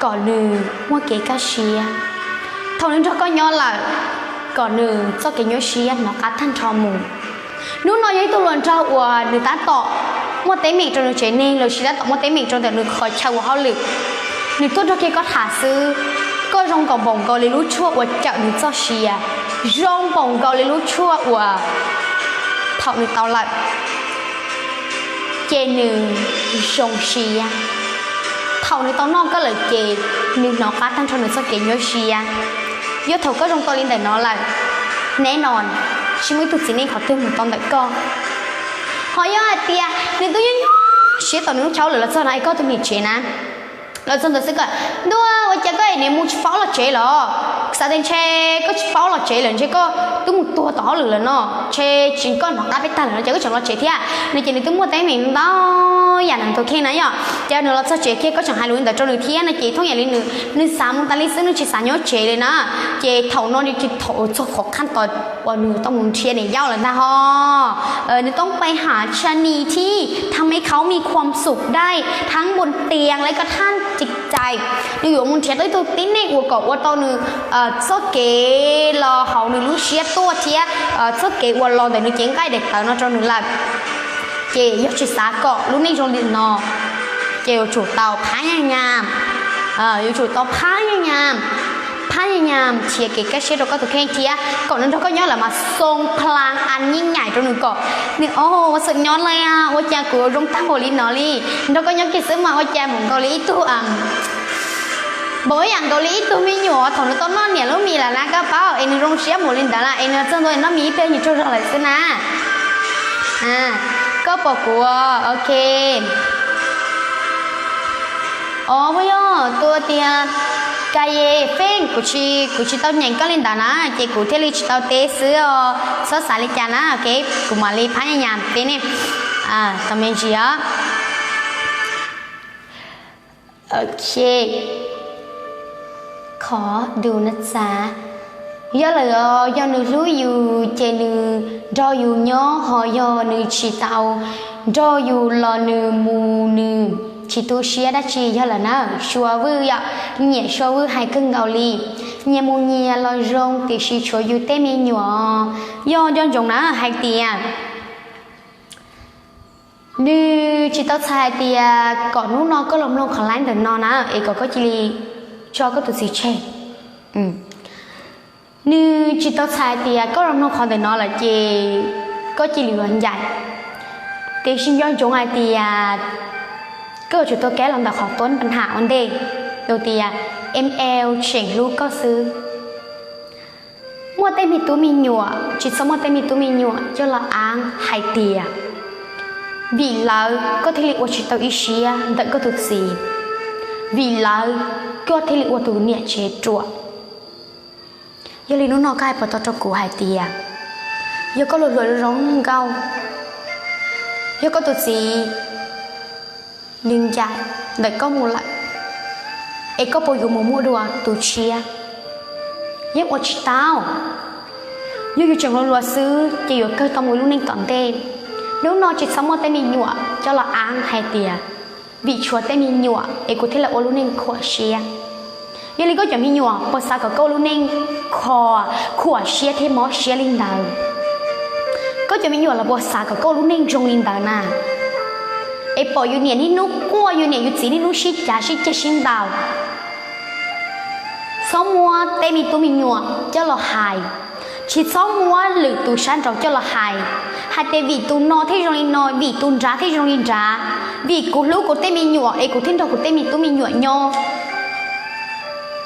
kom nws muaj kev kaj siab. Thaum nws nrog koj nyob lawm, kom nws txoj kev nyuaj siab hnov qab tag nrho mus. Hnub no yog ib tug hluas nraug uas nws tab tom muaj teeb meem rau nws tsev neeg los sis tab tom muaj teeb meem rau ntawm nws qhov chaw ua hauj lwm. Nws tuaj nrog kiag koj tham xwb, koj zoo nkaus npaum nkaus li lub tshuaj uas cawm nws txoj sia, zoo npaum nkaus li lub tshuaj uas thaum nws tau lawm ces nws zoo siab. Thaum nws tau noj koj lawm ces nws hnov qab tag nrho nws txoj kev nyuaj siab. Yog thaum koj zoo tau li ntawm no lawm, neb no tsis muaj ib tug txiv neej qhov twg mus tau ntawm koj. Ho yog hais tias nws twb nyob nyob siab tom nws lub chaw lawm los txog no es koj tus niam tsev na, los txog ntawd xwb koj ntuj, ua cas koj es niam mus tsis paub los tsev los? Xav tias ntshe koj tsis paub los tsev lawm, ntshe koj twb mus tuag tom hauj lwm lawm no, ntshe tsis koj hnov qab peb tag lawm no ces koj tseem los tsev thiab no. Ces nws twb muaj teeb meem ntau yam nws tus kheej na yom. Ces nws los txog tsev kiag koj tseem hais lus li ntawd rau nws thiab no ces thooj yam li nws, nws xav mus tas li xwb, nws tsis xav nyob tsev li na. Ces thaum no nws tsis thaum txog qhov qhaj tos uas nws tau mus nrhiav niam yau lawm ntag ho. หนูต้องไปหาชะนีที่ทำให้เขามีความสุขได้ทั้งบนเตียงและก็ท่ามจิตใจ nws yuav mus nrhiav tau ib tug tib neeg uas kom ua tau nws txoj kev los hauv nws lub siab tuaj thiab txoj kev uas los ntawm nws cev nqaij daim tawv no rau nws lawm. Ces yog tsis xav kom lub neej zoo li no, ces yuav tsum tau phab nyaj nyam, yuav tsum tau phab nyaj nyam, phab nyaj nyam nrhiav kev kaj siab rau koj tus kheej thiab kom nws nrog koj nyob lawm mas xoo plas as nyij nyaim rau nws kom nws o ua xwm nyob li ua cas kuv zoo tag npaum li no li. Nrog koj nyob kiag xwb mas ua cas mus nkaus li ib tug npaum ib yam nkaus li ib tug me nyuam thaum nws tau noj niam lub mis lawm na koj paub es nws zoo siab npaum li ntawd lawm es nws txog ntua noj mis ib pliag nws tsaug zog lawm xwb na. Koj pom kuv, ok. Os, puas yog tus tias Kaye Feej, kuv tsis, kuv tsis tau nyeem koj li ntawd na ces kuv thiaj li tsis tau teb xwb os, txhob xav li cas na, ok. Kuv mam li phab nyaj nyam teb nej tau me ntsis os. Ok. Qhov du na txav, yog lawm os, yog nws hlub yus ces nws nrog yus nyob, ho yog nws tsis tau nrog yus los nws mus, nws tsis tu siab dab tsi yog lawm na. Sua Vwj yom, nyiam Sua Vwj hais kawg nkaus li. Nyias mus nyias los zoo, tiam sis tshuav yus tej me nyuam, yog nco ntsoov na hais tias nws tsis tau txhais hais tias kom hnub no koj los mloog qhov live ntawm no na es kom koj cia li tso koj tus txiv tseg. Nws tsis tau txhais hais tias koj los mloog qhov ntawm no lawm ces koj cia li yuav ncaim. Tiam sis nco ntsoov hais tias koj yuav tsum tuaj kav los ntawm qhov tuab pab ham ua ntej, tus tias em el tseem hlub koj xwb. Muaj tej me tub me nyuam, tsis txhob muaj tej me tub me nyuam coj los aab hais tias vim lawv koj thiaj li ua tsis tau ib siab ntawm koj tus txiv, vim lawv koj thiaj li ua tus niam tsev ruam. Yog li hnub no koj hais puas tau rau kuv hais tias yog koj luag hluas zoo nkauj, yog koj tus txiv nws ncaim ntawm koj mus lawm es koj puas yuav mus muaj dua tus tshiab? Yeej ua tsis tau. Yog yus tseem hluas hluas xwb ces yuav kawg tau mus ib lub neej tom ntej. Hnub no tsis txhob muaj tej me nyuam coj los aab hais tias vim tshuav tej me nyuam es kuv thiaj li ua lub neej khuam siab. Yog li koj cov me nyuam puas xav kom koj ua lub neej kho, khuam siab thiab mob siab li ntawd? Koj cov me nyuam los puas xav kom koj ua lub neej zoo li ntawd na? Es pom yus niam niaj hnub quaj, yus niam yus txiv niaj hnub sib cav sib ceg sib ntaus. Txhob muab tej me tub me nyuam coj los hais, tsis txhob muab lwm tus sab nraud coj los hais, hais tias vim tus no thiaj zoo li no, vim tus nrad thiaj zoo li nrad, vim kuv hlub kuv tej me nyuam es kuv thiaj nrog kuv tej me tub me nyuam nyob.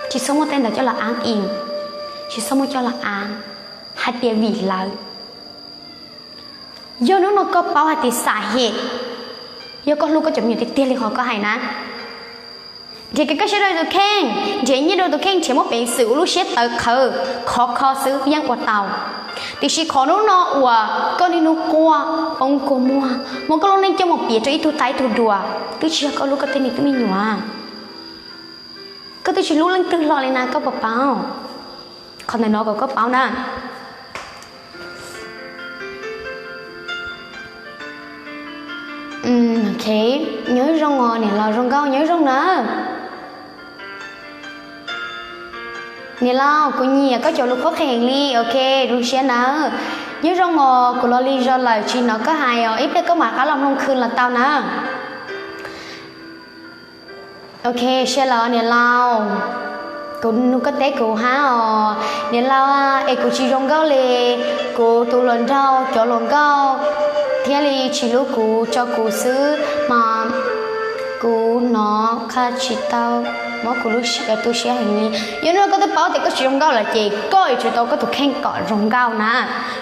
Tsis txhob muab tej ntawd coj los aab ib, tsis txhob muab coj los aab hais tias vim lawv. Yog hnub no koj paub hais tias xam hem, yog koj hlub koj cov me nyuam tiag tiag li qhov koj hais na, nrhiav kev kaj siab rau tus kheej, nrhiav nyiaj rau tus kheej, nrhiav muaj peev xwm ua lub siab tawv qhawv khov kho xwb yeej ua tau. Tiam sis qhov hnub no uas koj niaj hnub quaj poob kua muag, muab koj lub neej coj mus piav rau ib tug tag ib tug dua, twb tsis yog koj hlub koj tej me tub me nyuam. Koj twb tsis hlub leej twg hlo li na, koj puas paub? Qhov ntawm no kom koj paub na. Nyob zoo os niam laus zoo nkauj, nyob zoo na. Niam laus, kuv nyiam koj cov lus qhuab qhia heev li, ok, zoo siab nawb. Nyob zoo os, kuv los li zog lawm tsis hnov koj hais os, ib pliag koj mam rov qab los mloog khw los tau na. Ok, siab lawm niam laus. Kuv nug koj teb kuv hab os niam laus, es kuv tsis zoo nkauj li, kuv tus hluas nraug cov hluas nkauj thiaj li tsis hlub kuv, tso kuv xwb mas Kuv hnov qha tsis tau, mob kuv lub siab, tu siab heev li. Yog hnub no koj twb paub tias koj tsis zoo nkauj lawm ces koj yuav tsum tau koj tus kheej kom zoo nkauj na.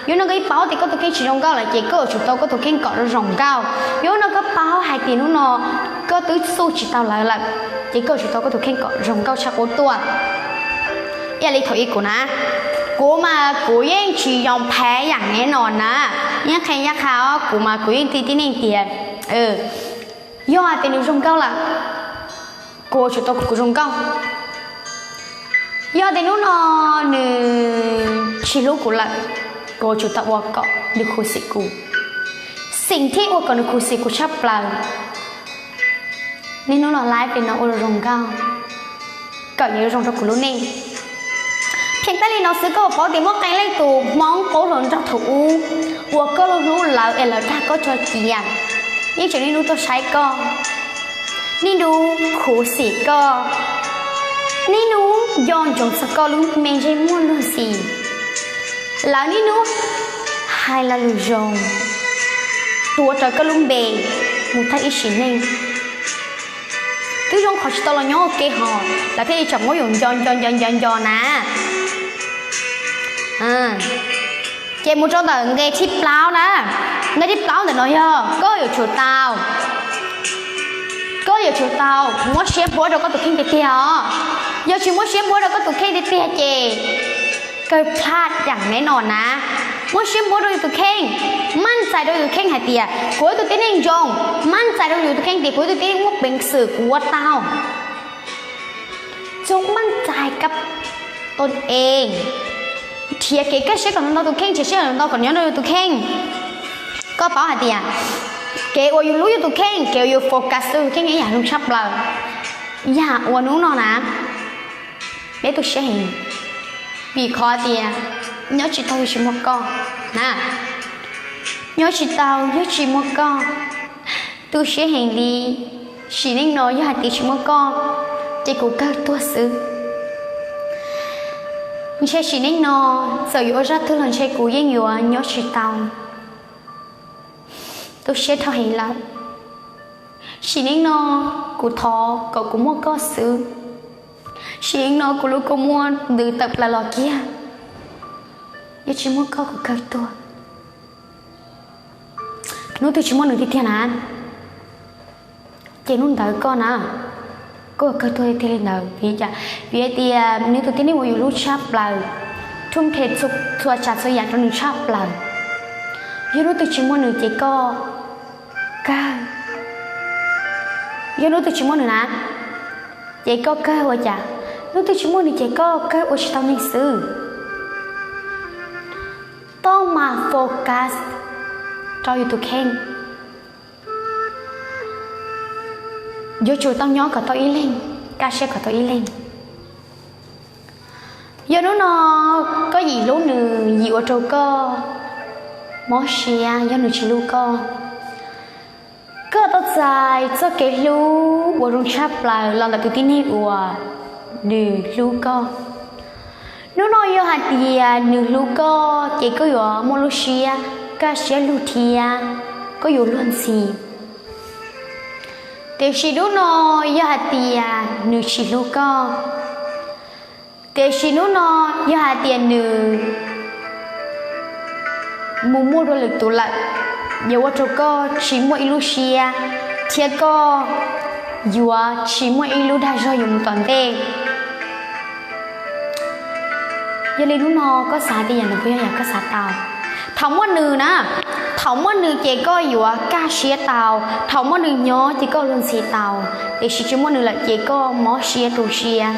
Yog hnub no koj twb paub tias koj tus kheej tsis zoo nkauj lawm ces koj yuav tsum tau koj tus kheej kom zoo nkauj. Yog hnub no koj paub hais tias hnub no koj twb xub tsis tau lawv lawm, ces koj yuav tsum tau koj tus kheej kom zoo nkauj tshaj qub tuaj. Ib yam li thaum ub kuv na, kuv mas kuv yeej tsis yog phem yam neb no na, yeej qhia yaj qha os, kuv mas kuv yeej tib tib neeg tias, yog hais tias nws zoo nkauj lawm, kuv yuav tsum tau kom kuv zoo nkauj. Yog tias hnub no nws tsis hlub kuv lawm, kuv yuav tsum tau ua kom nws khuv xim kuv, xim thiab ua kom nws khuv xim kuv tshaj plaws. Niaj hnub los live li no ua zoo nkauj, kom yuav zoo rau kuv lub neej. Pheej tab li no xwb koj puas paub tias muaj qee leej tus Hmoob qub hluas nraug thaum ub uas koj hlub hlub lawv es lawv dag koj tso cia, yeej tseem niaj hnub tuaj saib koj, niaj hnub khuv xim koj, niaj hnub nco ntsoov txog koj lub me ntsej muag luag ntxhi. Lawv niaj hnub hais lo lus zoo, tuav rawv koj lub npe mus tag ib sim neej. Twb zoo qhov tsis tau los nyob ua ke hos lawv thiaj li tseem muab yus nco nco nco nco nco na. Ces mus rau ntawm nqe thib plaub na. Nqe thib plaub ntawm no yog koj yuav tsum tau, koj yuav tsum tau muab siab npuab rau koj tus kheej tiag tiag os. Yog tsis muab siab npuab rau koj tus kheej tiag tiag ces kawg plaj yam neb no na. Muab siab npuab rau yus tus kheej, maj txais rau yus tus kheej hais tias kuv yog ib tug tib neeg zoo, maj txais rau yus tus kheej tias kuv yog ib tug tib neeg muaj peev xwm, kuv ua tau. Txhob maj txais kab tau ev, nrhiav kev kaj siab kom ntau tus kheej, nrhiav siab kom ntau kom nyob rau yus tus kheej. Koj paub hais tias kev uas yus hlub yus tus kheej, kev uas yus focus rau yus kheej yog yam zoo tshaj plaws. Yam uas hnub no na, peb tu siab heev, vim qhov tias nyob tsis tau yog tsis muaj koj na, nyob tsis tau yog tsis muaj koj. Tu siab heev li, sim neej no yog hais tias tsis muaj koj ces kuv kawg tuag xwb. Ntshe sim neej no txawm yuav ua zaj twg los ntshe kuv yeej yuav nyob tsis tau. Tu siab dhau heev lawm. Sim neej no kuv thov kom kuv muaj koj xwb. Sim neej no kuv lub kua muag ntws tawm plaws los kiag, yog tsis muaj koj kuv kawg tuag. Hnub twg tsis muaj nws tiag tiag na, ces hnub ntawd koj na, koj kawg tuag tiag li ntawd. Vim li cas? Vim hais tias nws tus tib neeg uas yus hlub tshaj plaws, thum them txhua tsav txhua yam rau nws tshaj plaws. Yog hnub twg tsis muaj nws ces koj kawg, yog hnub twg tsis muaj nws na, ces koj kawg ua cas? Hnub twg tsis muaj nws ces koj kawg ua tsis tau neeg xwb. Tau mas focus rau yus tus kheej. Yuav tsum tau nyob kom tau ib leeg, kaj siab kom tau ib leeg. Yog hnub no koj yim hlub nws, yim ua rau koj mob siab yog nws tsis hlub koj. Koj tau txais txoj kev hlub uas zoo tshaj plaws los ntawm tus tib neeg uas nws hlub koj. Hnub no yog hais tias nws hlub koj ces koj yuav muaj lub siab kaj siab lug thiab koj yuav luag ntxhi. Tiam sis hnub no yog hais tias nws tsis hlub koj, tiam sis hnub no yog hais tias nws mus muaj dua lwm tus lawm, yuav ua rau koj tsis muaj ib lub siab, thiab koj yuav tsis muaj ib lub dag zog yuav mus tom ntej. Yog li hnub no koj xav tias yam no puas yog yam koj xav tau? Thaum muaj nws na, thaum muaj nws ces koj yuav kaj siab tau, thaum muaj nws nyob ces koj luag ntxhi tau, tiam sis tsis muaj nws lawm ces koj mob siab tu siab.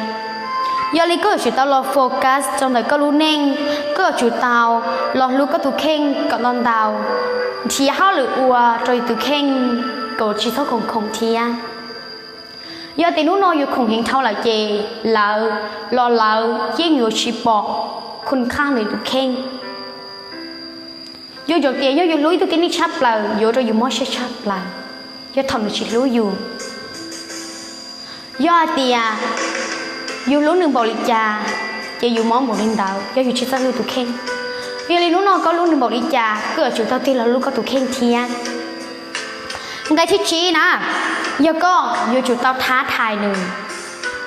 Yog li koj yuav tsum tau los focus rau ntawm koj lub neej, koj yuav tsum tau los hlub koj tus kheej kom ntau ntau, nrhiav hauj lwm ua rau yus tus kheej kom tsis txhob khoom khoom thiab. Yog tias hnub no yus khoom heev dhau lawm ces lawv los lawv yeej yuav tsis pom khun khaj ntawm yus tus kheej. Yus ntsoov tias yog yus hlub ib tug tib neeg tshaj plaws yuav ua rau yus mob siab tshaj plaws, yog thaum nws tsis hlub yus. Yog hais tias yus hlub nws npaum li cas, ces yus mob npaum li ntawd yog yus tsis txawj hlub tus kheej. Yog li hnub no koj hlub nws npaum li cas, koj yuav tsum tau tig los hlub koj tus kheej thiab. Nqe thib tsib na, Yog koj yuav tsum tau thab thais nws.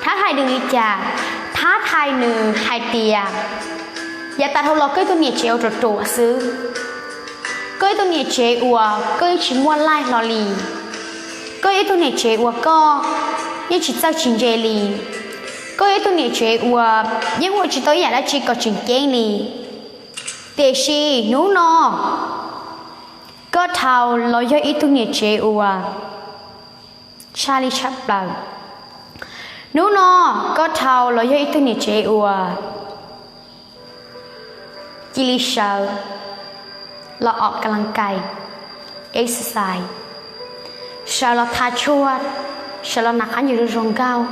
Thab thais nws li cas? Thab thais nws hais tias, yav tas dhau los koj ib tug niam tsev uas ruam ruam xwb, koj ib tug niam tsev uas koj yeej tsis muaj laij hlo li, koj ib tug niam tsev uas koj yeej tsis txawj tsis ntse li, koj ib tug niam tsev uas yeej ua tsis tau ib yam dab tsi kom tseem ceeb li. Tiam sis hnub no koj dhau los yog ib tug niam tsev uas tshaj li tshaj plaws. Hnub no koj dhau los yog ib tug niam tsev uas cia li sawv los ua kab laj kais, exercise, sawv los tha tshuaj, sawv los nqa qab ncaws zoo zoo nkauj,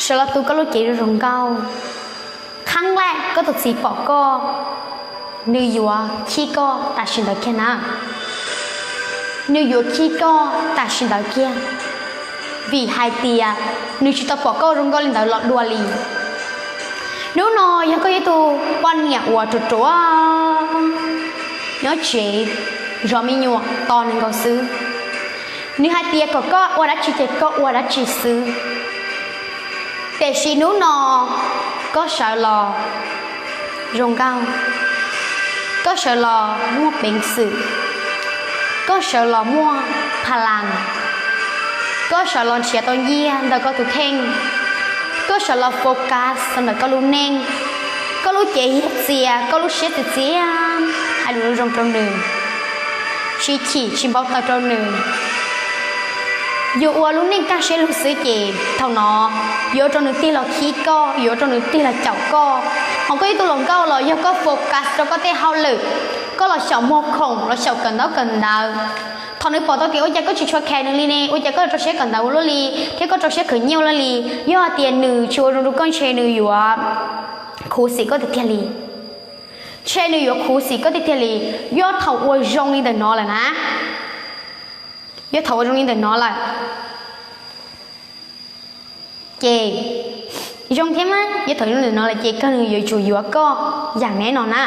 sawv los tu koj lub cev zoo zoo nkauj. Qhab nqaij koj tus txiv pom koj, nws yuav khib koj tam sim ntawd kiag na. Nws yuav khib koj tam sim ntawd kiag, vim hais tias nws tsis tau pom koj zoo nkauj li ntawd los dua li. Hnub no yog koj ib tug poj niam uas ruam ruam nyob tsev zov me nyuam tos nws nkaus xwb, nws hais tias kom koj ua dab tsi ces koj ua dab tsi xwb. Tiam sis hnub no koj sawv los zoo nkauj, koj sawv los muaj peev xwm, koj sawv los muaj pha las, koj sawv los nrhiav tau nyiaj ntawm koj tus kheej, koj sawv los focus ntawm koj lub neej, koj lub cev hiav txias, koj lub siab txias txias, hais lus zoo zoo rau nws, tsis chim tsis npau taws rau nws. Yus ua lub neej kaj siab lug xwb ces thaum no yuav ua rau nws tig los khib koj, yuav ua rau nws tig los caum koj. Hos koj ib tug hluas nkauj los yog koj focus rau koj tej hauj lwm, koj los xyaum muag khoom los xyaum kawm ntaub kawm ntawv, thaum nws pom tau tias ua cas koj tsis tshua care nws li ne, ua cas koj rau siab kawm ntawv ua luaj li thiab koj rau siab khwv nyiaj ua luaj li, yog hais tias nws tsis ua zoo rau koj ntshe nws yuav khuv xim koj tiag tiag li. Ntshe nws yuav khuv xim koj tiag tiag li. Yog thaum ua zoo li ntawm no lawm na, yog thaum ua zoo li ntawm no lawm ces zoo thiab mas, yog thaum zoo li ntawm no lawm ces koj, nws yuav tsum yuav koj yam neb no na.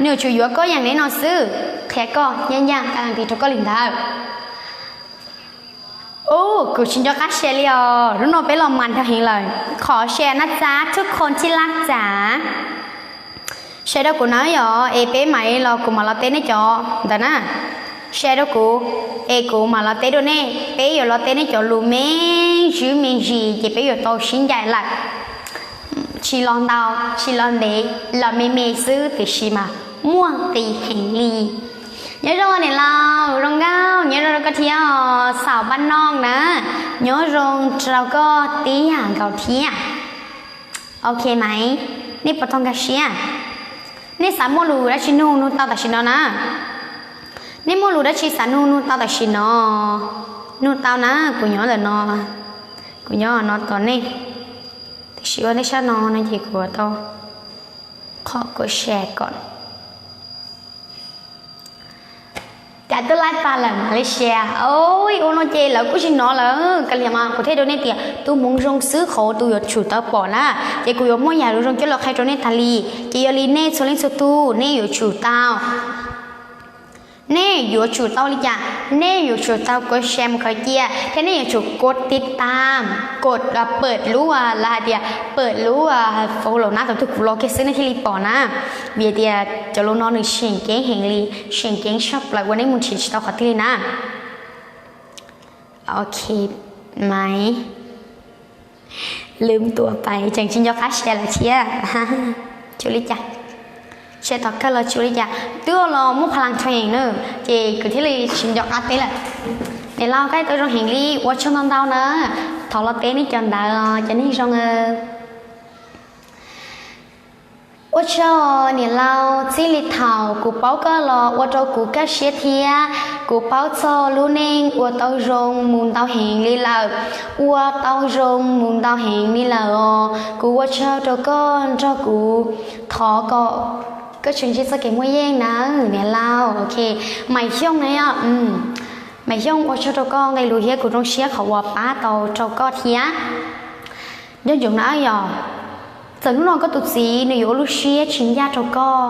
Nws yuav tsum yuav koj yam neb no xwb, qhia koj ncaj ncaj qab nqis rau koj li ntawd. Ub, kuv tsis nco qab share li os, hnub no peb los mas nrog heev lawm. Qhov share na txav, thub khoo thib lab txav. Share rau kuv na yom, es peb mam li los kuv mam los teb nej cov ntawd na. Share rau kuv, es kuv mam los teb dua nej, peb yuav los teb nej cov lus me ntsis me ntsis ces peb yuav tau sib ncaim lawm. Tsis los ntau, tsis los ntev, los me me xwb tiam sis mas muaj nqis heev li. Nyob zoo niam laus zoo nkauj, nyob zoo rau koj thiab os, xaum paj noj na, nyob zoo rau koj tib yam nkaus thiab. Ok mas, nej puas tau nkag siab? Nej xav muaj lus dab tsi nug, nug tau tam sim no na. Nej muaj lus dab tsi xav nug, nug tau tam sim no. Nug tau na, kuv nyob ntawm no, kuv nyob no tos nej. Tiam sis ua ntej sab no no ces kuv tau qhov kuv share kom. Cas twb laib tag lawm Malaysia. Ua no ces lawv kuj tsis hnov lawm. Kav liam mas kuv thiaj rau nej tias tus hmoov zoo xwb qhov tus yuav tsum tau pom na. Ces kuv yuav muaj yam zoo zoo coj los qhia rau nej tas li. Ces yog li nej txhua leej txhua tus nej yuav tsum tau, nej yuav tsum tau li cas? Nej yuav tsum tau kov share mus khaws cia, thiab nej yuav tsum kov tiv tam, kov pawm lub, lawv hais tias pawm lub follow na, thaum twg kuv los kiag xwb nej thiaj li pom na. Vim tias cov lus no nws seem ceeb heev li, seem ceeb tshaj plaws ua nej mus nrhiav tsis tau qhov twg li na. Ok, mas lwm tus pais tseem tsis nco qab share lawm thiab. Tsis ua li cas, share tom kawg los tsis ua li cas, twb los muaj pha las tho heev na, ces kuv thiaj li tsis nco qab teb lawm. Niam laus, koj tau zoo heev li, ua tsaug ntau ntau na. Thov los teb nej cov ntawd, cov neeg zoo. Ua tsaug niam laus, txij li thaum kuv paub koj los ua rau kuv kaj siab thiab. Kuv paub txog lub neej ua tau zoo mus ntau heev li lawm, ua tau zoo mus ntau heev li lawm os. Kuv ua tsaug rau koj nrog kuv, thov kom koj tseem ntsib txoj kev muaj yeej nawb niam laus. Ok, Maim Xyooj na yom, Maim Xyooj ua tsaug rau koj nqe lus thiab, kuv zoo siab qhov uas pab tau rau koj thiab. Nco ntsoov na yom, Txawm hnub no koj tus txiv nws yuav ua lub siab tsis ncaj rau koj,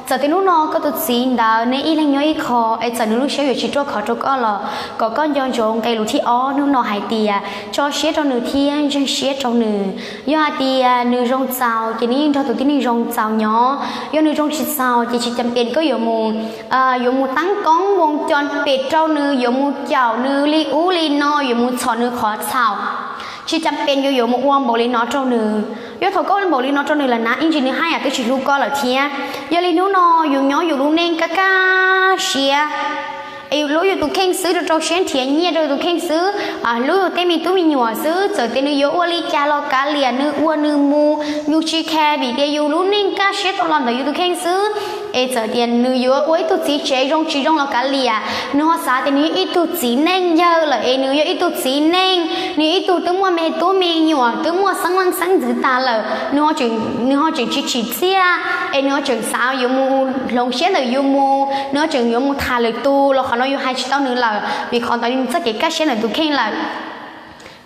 txawm tias hnub no koj tus txiv ntawd neb ib leeg nyob ib qho es txawm nws lub siab yuav tsis ruaj khov rau koj los kom koj nco ntsoov nqe lus thib ob hnub no hais tias tso siab rau nws thiab ntseeg siab rau nws. Yog hais tias nws zoo txaus ces nws yeej nrog tus tib neeg zoo txaus nyob, yog nws zoo tsis txaus ces tsis cam pes koj yuav mus yuav mus tab koob voo co pes rau nws, yuav mus caum nws li ub li no, yuav mus txhom nws qhov txhaum. Tsis cam pes yuav yuav mus ua npaum li no rau nws. Yog thaum koj ua npaum li no rau nws lawm na ib ntsis nws haj yam twb tsis hlub koj lawm thiab. Yog li hnub no yus nyob yus lub neej kaj kaj siab es yus hlub yus tus kheej xwb, rau rau siab nrhiav nyiaj rau yus tus kheej xwb, hlub yus tej me tub me nyuam xwb, txawm tias nws yuav ua li cas los kav liam, nws ua nws mus, yus tsis khe vim tias yus lub neej kaj siab tau los ntawm yus tus kheej xwb. Es txawm tias nws yuav ua ib tug txiv tsev zoo tsis zoo los kav liam, nws ho xav tias nws yog ib tug txiv neej yawg lawm es nws yog ib tug txiv neej, nws yog ib tug twb muaj me tub me nyuam, twb muaj xeeb leej xeeb ntxwv tas lawm, nws ho tseem tsis tsim txiaj, es nws ho tseem xav yuav mus hloov siab ntawm yus mus, nws ho tseem yuav mus tham lwm tus los qhov no yus hais tsis tau nws lawm vim qhov ntawd nws txoj kev kaj siab ntawm tus kheej lawm.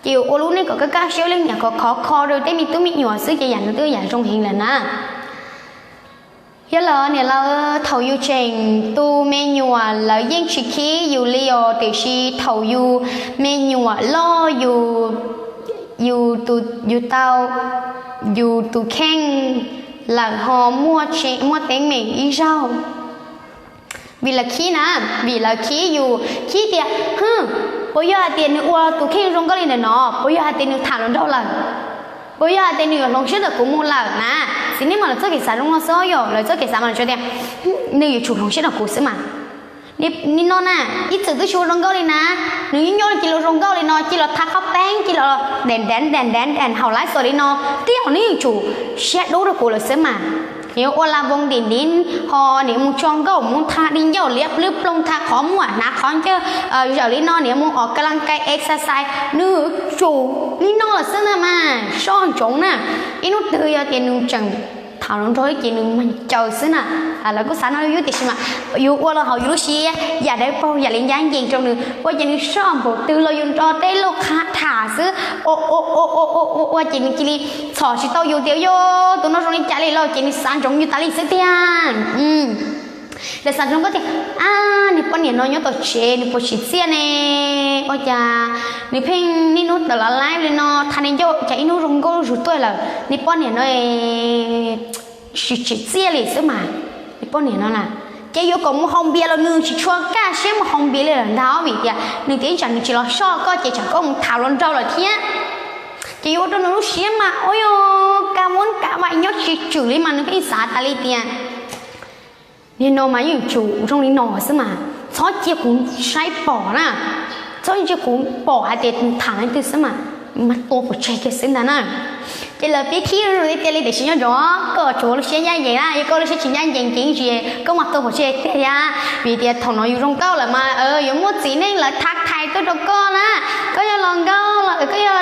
Ces yus ua lub neej kom kaj kaj siab, ua lub neej kom khov kho rau tej me tub me nyuam xwb ces yam no twb yam zoo heev lawm na. Yog lawm niam lawv, thaum yus tseem tu me nyuam lawv yeej tsis khib yus li os, tiam sis thaum yus me nyuam loj yus, yus tau yus tus kheej lawm ho muaj teeb meem ib zaug. Vim lawv khib na, vim lawv khib yus, khib tias, hwj, puas yog hais tias nws ua tus kheej zoo nkauj li ntawm no, puas yog hais tias nws tham hluas nraug lawm, puas yog hais tias nws yuav hloov siab ntawm kuv mus lawm na. Txiv neej mas lawv txoj kev xav zoo no xwb yom, lawv txoj kev xav mas lawv tsuas tias nws yuav tsum hloov siab rau kuv xwb mas. Nim no na, ib txwm twb tsis ua zoo nkauj li na, nws yeej nyob cia li zoo nkauj li no, cia li los tha qhob peeb, cia li los dev dev dev dev haum lawv xos li no, tib yam nws yeej tsum siab dub rau kuv lawm xwb mas. Nws yuav ua la voos ntim ntiv ho nws mus tso nkauj mus tha di ncauj liab plwb ploog, tha qhov muag hnav qhov ncauj, zawm li no nws mus os ka laj kais exercise, nws tsum li no lawm xwb na mas soj ntsoov na. Ib hnub twg yog tias nws tseem tham hluas nraug ces nws mag caws xwb na. Lawv kuj xav no yus tiam sis mas yus ua los hauv yus lub siab yam dawb paug yam li ncaj ncees rau nws ua ces nws soj npaum twg los yus nrog tej lub qab tham xwb. Ua ua ua ua ua ua ces nws cia li txhom tsis tau yus tias yog tus no zoo li cas li los ces nws xav ntsoov yus tas li xwb tiag. Lawv xav ntsoov koj tias, ab, nws poj niam no nyob tom tsev nws puas tsim txiaj ne, ua cas nws pheej niaj hnub tawm los laib li no, tha di ncauj cas ib hnub zoo nkauj zuj zus tuaj lawm, nws poj niam no tsis tsim txiaj li xwb mas. Nws poj niam no na, ces yuav kom mus haus npias los nws tsis tshua kaj siab mus haus npias li lawm ntag, vim tias nws tias ib tsam nws tsis los soj koj ces tsam koj mus tham hluas nraug lawm thiab. Ces yuav ua rau nws lub siab mas ua yog ka muab ka vais nyob tsis tswm li mas nws pheej xav tas li tias nim no mas yeej tsum zoo li no xwb mas, txhob cia kuv saib pom na, txhob cia kuv pom hais tias tham leej twg xwb mas, mas tua pov tseg kiag xwb ntag na. Ces lawv pib khib tiag li tiam sis nyob ntsoov koj tsuas ua lub siab ncaj ncees na, yog koj lub siab tsis ncaj ncees ces ib ntsis koj mas tua pov tseg tiag thiab. Vim tias thaum no yus zoo nkauj lawm mas yuav muaj txiv neej lawv tha thais tuaj rau koj na. Koj yog hluas nkauj los koj yog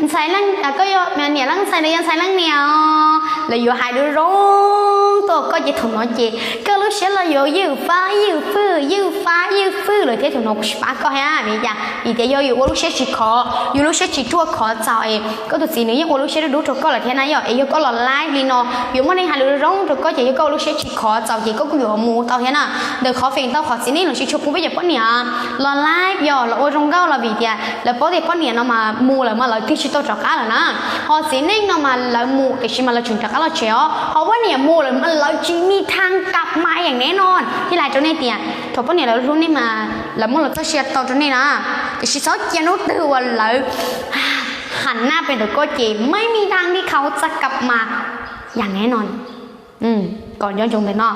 ntxhais, koj yog niam leej ntxhais los yog ntxhais leej niam os, lawv yuav hais lus zoo tuaj koj ces thaum no ces koj lub siab los yuav ywj fab ywj fwj ywj fab ywj fwj lawm thiab. Thaum no kuv tsis pab koj thiab vim cas? Vim tias yog yus ua lub siab tsis khov, yus lub siab tsis ruaj khov txaus es koj tus txiv nws yeej ua lub siab dub dub rau koj lawm thiab na yom. Es yog koj los laib li no yuav muaj neeg hais lus zoo rau koj ces yog koj ua lub siab tsis khov txaus ces koj kuj yuav mus tau thiab na. Ntawm qhov feem ntau qhov txiv neej los tsis tshua pub peb cov poj niam los laib yog los ua zoo nkauj los vim tias lawv paub tias poj niam no mas mus lawm mas lawv tig tsis tau rov qab lawm na. Ho txiv neej no mas lawv mus tiam sis mas lawv tseem rov qab los tsev os. Ho poj niam mus lawm mas lawv tsis mi thaj kam mas yam neb no. Thiaj li hais rau nej tias thaum poj niam lawv hlub nej mas lawv muaj lawv txoj sia tau rau nej na. Tiam sis txhob cia hnub twg uas lawv ham naj pem ntawm koj ces maiv mi thaj li khau txaj kam mas yam neb no. Kom nco ntsoov ntawm no.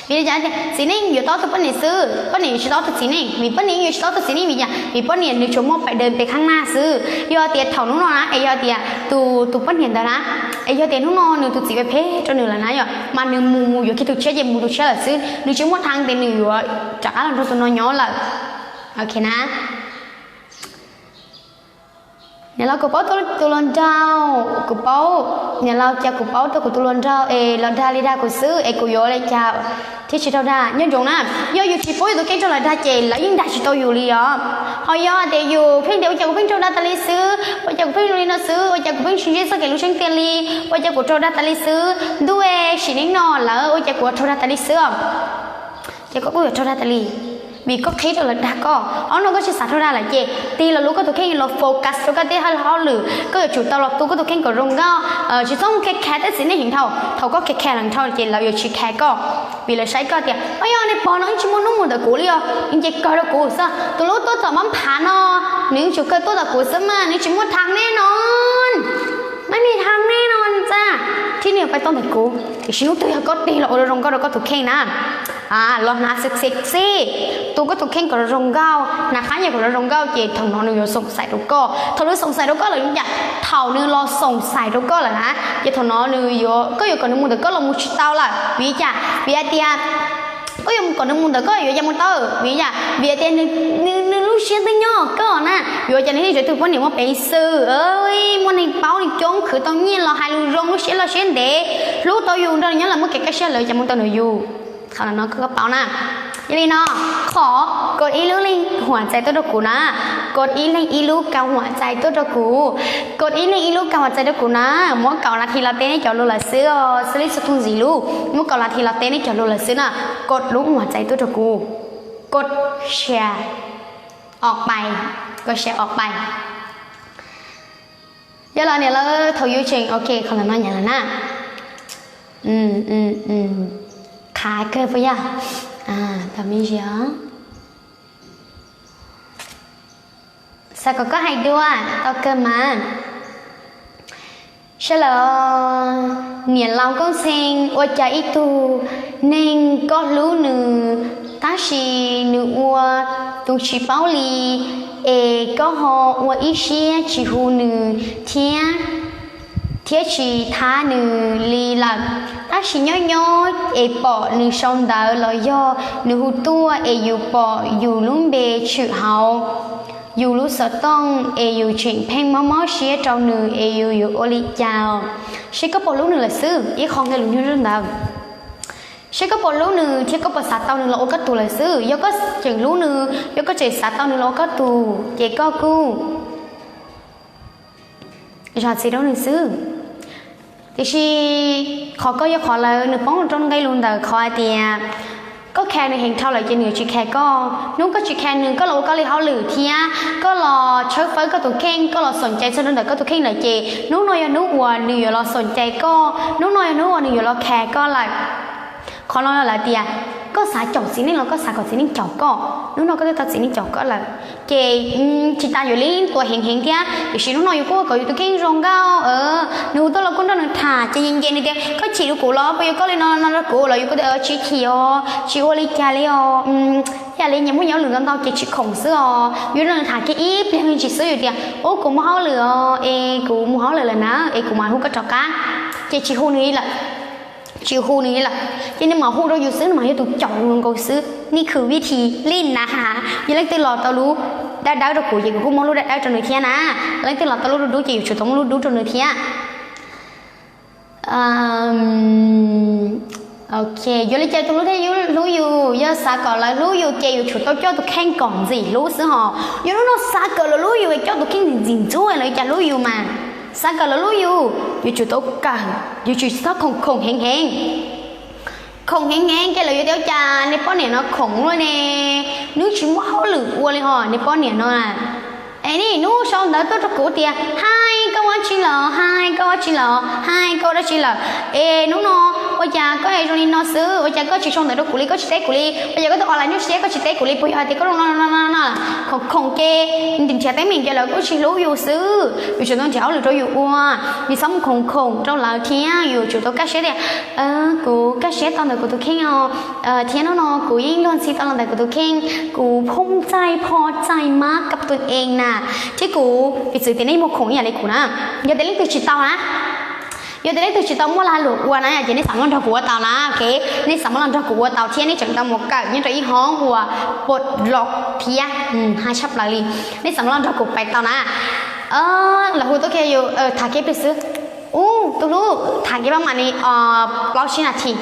Vim li cas txiv neej yuav tau tus poj niam xwb, poj niam yuav tsis tau tus txiv neej? Vim poj niam yuav tsis tau tus txiv neej vim cas? Vim poj niam nws tsuas muaj pais daws pem khaaj naj xwb. Yog tias thaum hnub no na es yog tias tus, tus poj niam ntawd na, es yog tias hnub no nws tus txiv phem rau nws lawm na yom, mas nws mus yuav kiag tus tshiab ces mus tus tshiab lawm xwb, nws tsis muaj thaj tias nws yuav rov qab los nrog tus no nyob lawm. Ok na. Niam laus, kuv paub tus hluas nraug, kuv paub, niam laus, cas kuv paub tau kuv tus hluas nraug es los dag li dag kuv xwb es kuv yuav ua li cas thiaj tsis raug dag? Nco ntsoov na, yog yus tsis pub yus tus kheej raug lawv dag ces lawv yeej dag tsis tau yus li os. Ho yog tias yus pheej tias ua cas kuv pheej raug dag tas li xwb, ua cas kuv pheej zoo li no xwb, ua cas kuv pheej tsis ntsib txoj kev hlub tseeb tiag li, ua cas kuv raug dag tas li xwb, ntuj, sim neej no lawm ua cas kuv raug dag tas li xwb os. Ces koj kuj yuav raug dag tas li, vim koj qhib rau lawv dag koj. Ob no koj tsis xav raug dag lawm ces tig los lub koj tus kheej los focus rau koj tej hauj lwm. Koj yuav tsum tau los tu koj tus kheej kom zoo nkauj, tsis txhob mus khe khe tej txiv neej heev dhau. Thaum koj khe khe lawv dhau ces lawv yuav tsis khe koj, vim lawv saib koj tias, o, yog nej pog no tsis muaj hnub mus ntawm kuv li os, nws ces kawg rau kuv xwb. Tus lub tuaj tom mab phav no, nws tsuas kawg tuaj tom kuv xwb mas, nws tsis muaj thaj nej no, mab me thaj nej no txaj, thiab nws yuav pab tuaj ntawm kuv. Tiam sis hnub twg yog koj tig los ua zoo nkauj rau koj tus kheej na, los hnav sexy, tu koj tus kheej kom zoo nkauj, hnav qab nyiam kom zoo nkauj ces thaum no nws yuav xoom xaim rau koj. Thaum nws xoom xaim rau koj lawm, cas thaum nws los xoom xaim rau koj lawm na, ces thaum no nws yuav, koj yuav kom nws mus ntawm koj los mus tsis tau lawm. Vim li cas? Vim hais tias koj yuav kom nws mus ntawm koj yuav cas mus tau? Vim li cas? Vim hais tias nws, nws lub siab twb nyob koj na, yuav cas nws thiaj tseem tug poj niam muaj peev xwm, muaj neeg paub, neeg coob, khwv tau nyiaj los hais lus zoo, lub siab loj siab ntev, hlub tau yus, nrog nws nyob los muaj kev kaj siab, lawv cas mus tau nrog yus. Qhov no koj paub na. Yog li no, qhov kod ib lub leej huam txais tuaj rau kuv na, kod ib leeg ib lub ka huam txais tuaj rau kuv, kod ib leeg ib lub ka huam txais rau kuv na. Muab kaum nas this los teb nej cov lus lawm xwb os, xws li xov tooj ntxiv lub, muab kaum nas this los teb nej cov lus lawm xwb na. Kod lub huam txais tuaj rau kuv, kod share os pais, kod share os pais. Yog los niam lawv, thaum yus tseem, ok, qhov no nyav lawm na. Qhav kawg puas yog? Tau me ntsis os. Xav kom koj hais dua, tau kawg mas. Sawv daws, niam laus Nkauj Ntxhee, ua cas ib tug neeg koj hlub nws, tab sis nws ua tus tsis paub li, es koj ho ua ib siab tsis hu nws thiab, thiab tsis thab nws li lawm. Tab sis nyob nyob es pom nws sau ntawv los yog nws hu tuaj es yus pom yus lub npe tshwm hauv yus lub xov tooj es yus tseem pheej mob mob siab rau nws es yus yuav ua li cas? Seb koj puas hlub nws lawm xwb, ib qho nqe lus nyuaj ntawd. Seb koj puas hlub nws thiab koj puas xav tau nws los ua koj tug lawm xwb. Yog koj tseem hlub nws, yog koj tseem xav tau nws los ua koj tug, ces koj kuj zam txim rau nws xwb. Tiam sis qhov koj yog qhov lawv nws poob rau nqe lus ntawm qhov hais tias koj care nws heev dhau lawm ces nws yuav tsis care koj. Hnub koj tsis care nws, koj los ua koj li hauj lwm thiab koj los tshawb fawb koj tus kheej, koj los xoom cai txog rau ntawm koj tus kheej lawm ces hnub no yog hnub uas nws yuav los xoom cai koj, hnub no yog hnub uas nws yuav los care koj lawm. Qhov no lawv tias koj xav caum txiv neej los koj xav kom txiv neej caum koj, hnub no koj twb tau txiv neej caum koj lawm. Ces tsis tas yuav li tuaj heev heev thiab, tiam sis hnub no yus kuj kom yus tus kheej zoo nkauj, nws hu tuaj los kuj nrog nws tham ces nce nce nws tias koj chim rau kuv los puas yog koj li no no rau kuv los yus kuj tias tsis chim os, tsis ua li cas li os, yam li nyias muaj nyias hauj lwm ntau ntau ces tsis khoom xwb os. Yus nrog nws tham kiag ib pliag me ntsis xwb yus tias ub kuv muaj hauj lwm os, es kuv mus hauj lwm lawm na, es kuv mam hu koj rov qab. Ces tsis hu nws li lawm, tsis hu nws li lawm, ces nws mam hu rau yus xwb, nws mam yog tus caum yus nkaus xwb. Ni khwv vij this li na. Yog leej twg los tau lub dawb dawb rau kuv ces kuv kuj muab lub dawb dawb rau nws thiab na, leej twg los tau lub dub dub ces yuav tsum tau muab lub dub rau nws thiab. Ok, yuav li cas tus hlub thiaj hlub yus? Yog xav kom lawv hlub yus ces yuav tsum tau coj tus kheej kom ntxim hlub xwb hos. Yog hnub no xav kom lawv hlub yus es coj tus kheej ntxim ntxim ntxub lawv cas hlub yus mas. Xav kom lawv hlub yus, yuav tsum tau kawm, yuav tsum txhob khoom khoom heev heev. Khoom heev heev ces lawv yuav tias ua cas nej poj niam no khoom luaj ne, nws tsis muaj hauj lwm ua li hos nej poj niam no. Es nej hnub sau ntawv tuaj rau kuv tias hai koj ua dab tsi lawm, hai koj ua dab tsi lawm, hai koj ua dab tsi lawm. Es hnub no ua cas koj zoo li no xwb, ua cas koj tsis sau ntawv rau kuv li, koj tsis teb kuv li, ua cas koj twb online nyuaj siab koj tsis teb kuv li, puas yog hais tias koj zoo no no no no? Khoom khoom ces nws nrhiav teeb meem ces lawv kuj tsis hlub yus xwb. Yuav tsum tau nrhiav hauj lwm rau yus ua, yus txhob mus khoom khoom rau lawv thiab. Yus tsum tau kaj siab tias kuv kaj siab tau ntawm kuv tus kheej os, thiab hnub no kuv yeej luag ntxhi tau los ntawm kuv tus kheej, kuv phoob txaij pho txaij mab kab tus ees na, thiab kuv piv txwv tias nej mus khoom ib yam li kuv na. Yog tias leej twg tsis tau na, yog tias leej twg tsis tau muaj lag luam ua na ces nej xav muaj los nrog kuv ua tau na, ok, nej xav muaj los nrog kuv ua tau thiab nej tseem tau mus kawm nyob rau ib hoob uas pom los thiab hais tshaj plaws li, nej xav muaj los nrog kuv pais tau na. Lawv hu tuaj kiag yus tham kiag plig xwb. Ub tus hlub, tham kiag pab mam li plaub tsib nas this.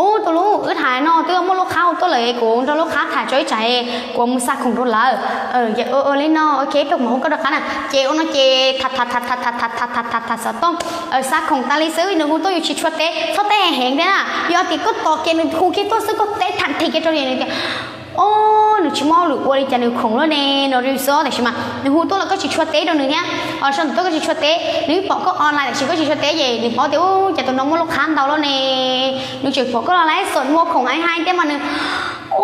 Ub tus hlub, wb tham no twb muaj lub qhab hu tuaj lawm, kuv nrog lub qhab tham tso ib tsam kuv mus xa khoom rau lawv. Ua li no, ok, peb mam hu koj rov qab na. Ces ua no ces tham tham tham tham tham tham tham tham xov tooj, xa khoom tas li xwb nws hu tuaj yus tsis tshua teb, txhob teb heev thiab na. Yog tias koj tos kiag nws hu kiag tuaj xwb koj teb tham kiag rau nws tias, o, nws tsis muaj hauj lwm ua li cas nws khoom luaj ne no li xwb, tab sis mas nws hu tuaj los koj tsis tshua teb rau nws thiab, ho sau ntawv tuaj koj tsis tshua teb, nws pom koj online tab sis koj tsis tshua teb ces nws paub tias ub cas tus no muaj lub qhab ntau luaj ne, nws tseem pom koj online xom muaj khoom hais hais thiab mas nws,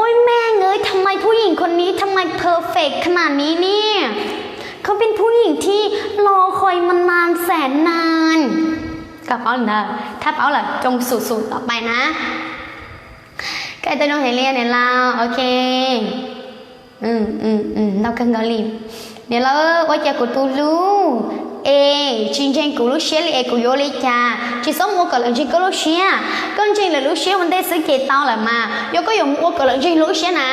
ui แม่งเอ้ย ทำไมผู้หญิงคนนี้ ทำไม perfect ขนาดนี้เนี่ย เขาเป็นผู้หญิงที่รอคอยมานานแสนนาน Koj paub li ntawd, thab paub lawm, coo xum xum tom pais na. Koj hais tau zoo heev li niam laus, ok. Ntau kawg nkaus li. Niam laus, ua cas kuv tus hlub es tsis ntseeg kuv lub siab li es kuv yuav ua li cas? Tsis txhob mus ua kom lawv ntseeg koj lub siab. Koj ntseeg lawv lub siab ua ntej xwb ces tau lawm mas. Yog koj yuav mus ua kom lawv ntseeg lub siab na,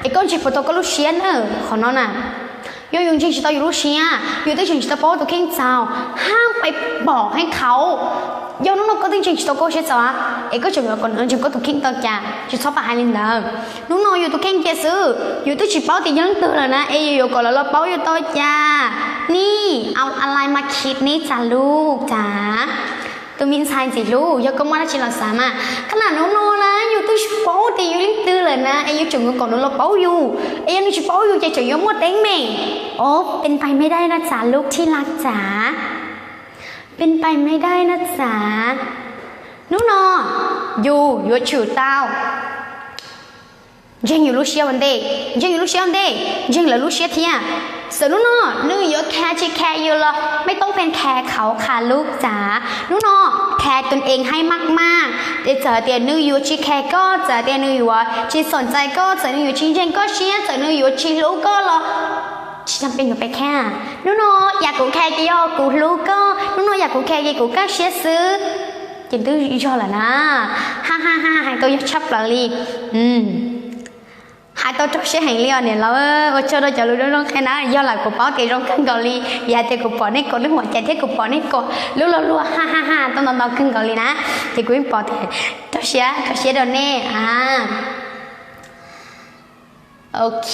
es koj ntseeg puas tau koj lub siab na? Qhov no na, yog yus ntseeg tsis tau yus lub siab, yus twb tseem tsis tau paub tus kheej txaus, haj pais pom heev qhauv. Yog hnub no koj twb ntseeg tsis tau koj lub siab txaus, es koj tseem yuav kom nws ntseeg koj tus kheej tau cas? Tsis txhob pab hais li ntawd. Hnub no yus tus kheej kiag xwb, yus twb tsis paub tias yog leej twg lawm na, es yus yuav kom lawv los paub yus tau cas? Nij, a lai ma khib nij txav lub txav. Tus me ntxhais ntxim hlub, yog koj muaj dab tsi los xav mas, qhov hnub no na yus twb tsis paub tias yus leej twg lawm na, es yus tseem yuav kom nws los paub yus, es yog nws tsis paub yus ces tseem yuav muaj teeb meem. Ov, pes pais me dai na txav lub thij laj txav, pes pais me dai na txav. Hnub no yus yuav tshwm tau ntseeg yus lub siab ua ntej, ntseeg yus lub siab ua ntej, ntseeg lawv lub siab thiab. Txawm hnub no nws yuav kha tsis kha yus los mej toob pheej kha qhauv qha lub txav. Hnub no kha tus ees haib maj maj, es txawm tias nws yuav tsis kha koj, txawm tias nws yuav tsis xom txais koj, txawm nws yuav tsis ntseeg koj siab, txawm nws yuav tsis hlub koj los tsis tas pes yuav pes kha. Hnub no yam kuv kha ces yog kuv hlub koj, hnub no yam kuv kha ces kuv kaj siab xwb. Ces twb yog lawm na. Ha ha ha, hais tau yog tshaj plaws li. Hais tau rau siab heev li os niam laus, ua tsaug rau cov lus zoo zoo qhia na, yog lawm kuv paub tias zoo kawg nkaus li, vim hais tias kuv pom nej kom lub huam cai thiab kuv pom nej kom lub luag luag ha ha ha tau ntau ntau kawg nkaus li na, ces kuv yeej pom tias rau siab rau siab rau nej a. Ok.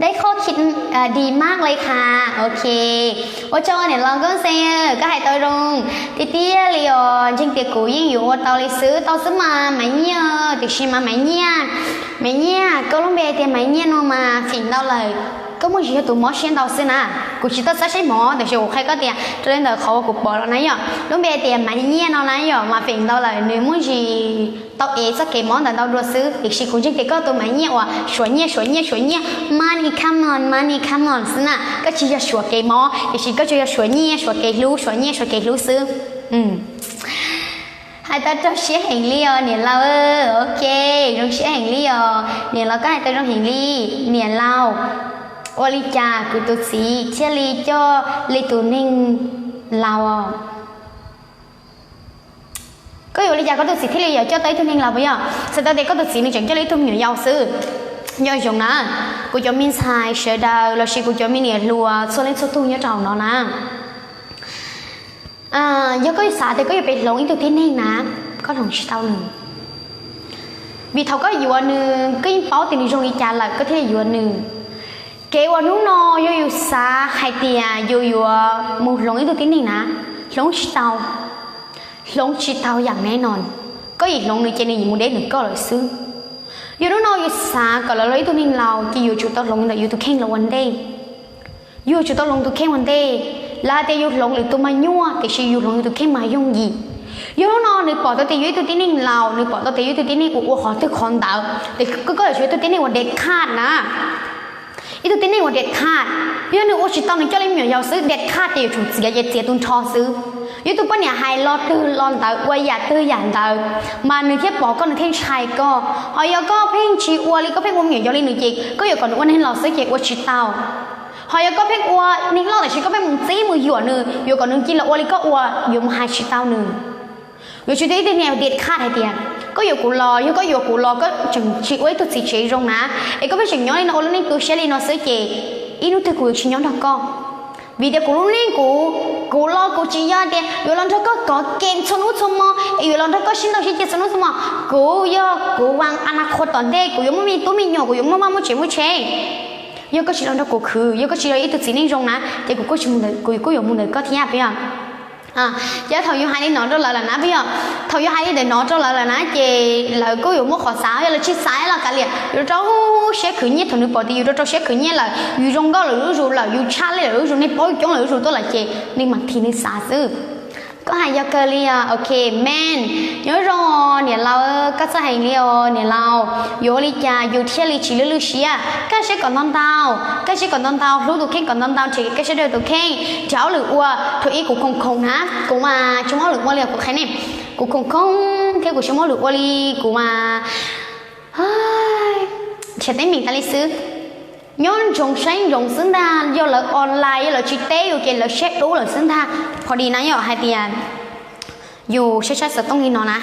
Dej qhoj khi di maj li kha. Ok, ua tsaug niam laus Nkauj Xeeb, koj hais tau zoo tiag tiag li os. Ntseeg tias kuv yeej yuav ua tau li xwb, tau xwb mas Maiv Nyiaj, tiam sis mas Maiv Nyiaj, Maiv Nyiaj, koj lub npe tias Maiv Nyiaj no mas feem ntau lawm koj muaj ntsis yog tus mob siab ntau xwb na. Kuv tsis tau xav saib mob, tiam sis kuv qhia koj tias raws li ntawm qhov uas kuv pom los na yom, lub npe tias Maiv Nyiaj no na yom mas feem ntau lawm nws muaj ntsis tau ev txoj kev mob ntawd ntau dua xwb. Tiam sis kuv ntseeg tias koj tus Maiv Nyiaj uas suav nyiaj suav nyiaj suav nyiaj, money come on, money come on xwb na, koj tsis yog suav kev mob, tiam sis koj tsuas yog suav nyiaj suav kev hlub, suav nyiaj suav kev hlub xwb. Hais tau rau siab heev li os niam laus. Ok, zoo siab heev li os niam laus, koj hais tau zoo heev li niam laus. Ua li cas kuv tus txiv thiaj li coj li tus neeg laus? Koj yuav ua li cas koj tus txiv thiaj li yuav coj tau ib tug neeg laus puas yog? Txhais tau tias koj tus txiv nws tseem coj li ib tug me nyuam yaus xwb. Nco ntsoov na, kuv cov me ntxhais sawv daws lossis kuv cov me niam hluas txhua leej txhua tug nyob rau hauv no na, yog koj xav tias koj yuav pes hloov ib tug tib neeg na, koj hloov tsis tau nws. Vim thaum koj yuav nws koj yeej paub tias nws zoo li cas lawm koj thiaj li yuav nws. Kev uas hnub no yog yus xav hais tias yus yuav mus hloov ib tug tib neeg na, hloov tsis tau. Hloov tsis tau yam neb no, koj yim hloov nws ces nws yim mus deb nws koj lawm xwb. Yog hnub no yus xav kom lawv los ib tug neeg laus ces yuav tsum tau hloov ntawm yus tus kheej los ua ntej. Yuav tsum tau hloov tus kheej ua ntej. Lawv hais tias yus hloov lwm tus mas nyuaj, tiam sis yus hloov yus tus kheej mas yooj yim. Yog hnub no nws pom tau tias yus ib tug tib neeg laus, nws pom tau tias yus ib tug tib neeg uas ua qhov twg qhov ntawd, ces koj yuav tsum yog ib tug tib neeg uas dej khaj na. Ib tug tib neeg uas dej khaj, yog nws ua tsis tau nws coj li me nyuam yaus xwb, dej khaj ces yuav tsum txiav ces txiav tu nrho xwb. Yog ib tug poj niam hais lo twg lo ntawd, ua yam twg yam ntawd, mas nws thiaj pom koj nws thiaj ntshai koj. Ho yog koj pheej tsis ua li, koj pheej ua me nyuam yaus li nws ces koj yuav kom nws ua neeg laus xwb ces ua tsis tau. Ho yog koj pheej ua neeg loj tab sis koj pheej mus txib mus yuam nws, yuav kom nws cia li ua li koj ua, yuav mus hais tsis tau nws. Yuav tsis tau ib tug niam diam khaj hais tias koj yuav kuv los, yog koj yuav kuv los koj tseem tsis ua ib tug txiv tsev zoo na, es koj pheej tseem nyob li no ua lub neej tu siab li no xwb ces ib hnub twg kuv yuav tsis nyob nrog koj. Vim tias kuv lub neej kuv, kuv los kuv tsis yog tias yuav los nrog koj kov kem txhua hnub txhua hmo es yuav los nrog koj sib ntaus sib ceg txhua hnub txhua hmo. Kuv yog kuv vas a na qhua tom ntej kuv yuav muaj me tub me nyuam, kuv yuav muaj vaj muaj tsev muaj tsheb. Yog koj tsis los nrog kuv khwv, yog koj tsis yog ib tug txiv neej zoo na ces kuv kuj yuav mus ntawm koj thiab puas yog? Ces thaum yus hais li no rau lawv lawm na puas yog, thaum yus hais li ntawm no rau lawv lawm na ces lawv kuj yuav muaj qhov xav, yog lawv tsis xav los kav liam, yus rau rau siab khwv nyiaj. Thaum nws pom tias yus rau rau siab khwv nyiaj lawm, yus zoo nkauj lawm lub zos lawm, yus tshaj lij lawm lub zos, nej paub coob lawm lub zos tuaj lawm ces nws mam thim nws xav xwb. Koj hais yog kawg li os. Ok, man, nyob zoo niam laus, koj txawj heev li os niam laus. Yuav ua li cas yus thiaj li tsis lwj lwj siab? Kaj siab kom ntau ntau, kaj siab kom ntau ntau, hlub tus kheej kom ntau ntau, nrhiav kaj siab rau tus kheej, nrhiav hauj lwm ua. Thaum ib kuv khoom khoom na, kuv mas tsis muaj hauj lwm ua li, kuv qhia nej, kuv khoom khoom thiab kuv tsis muaj hauj lwm ua li, kuv mas nrhiav teeb meem tas li xwb. Nyob ntsoov saib ntsoov xwb ntag, yog lawv online yog lawv tsis teb yus ces lawv siab dub lawm xwb ntag. Qhov dis na yog hais tias yus saib saib xov tooj li no na,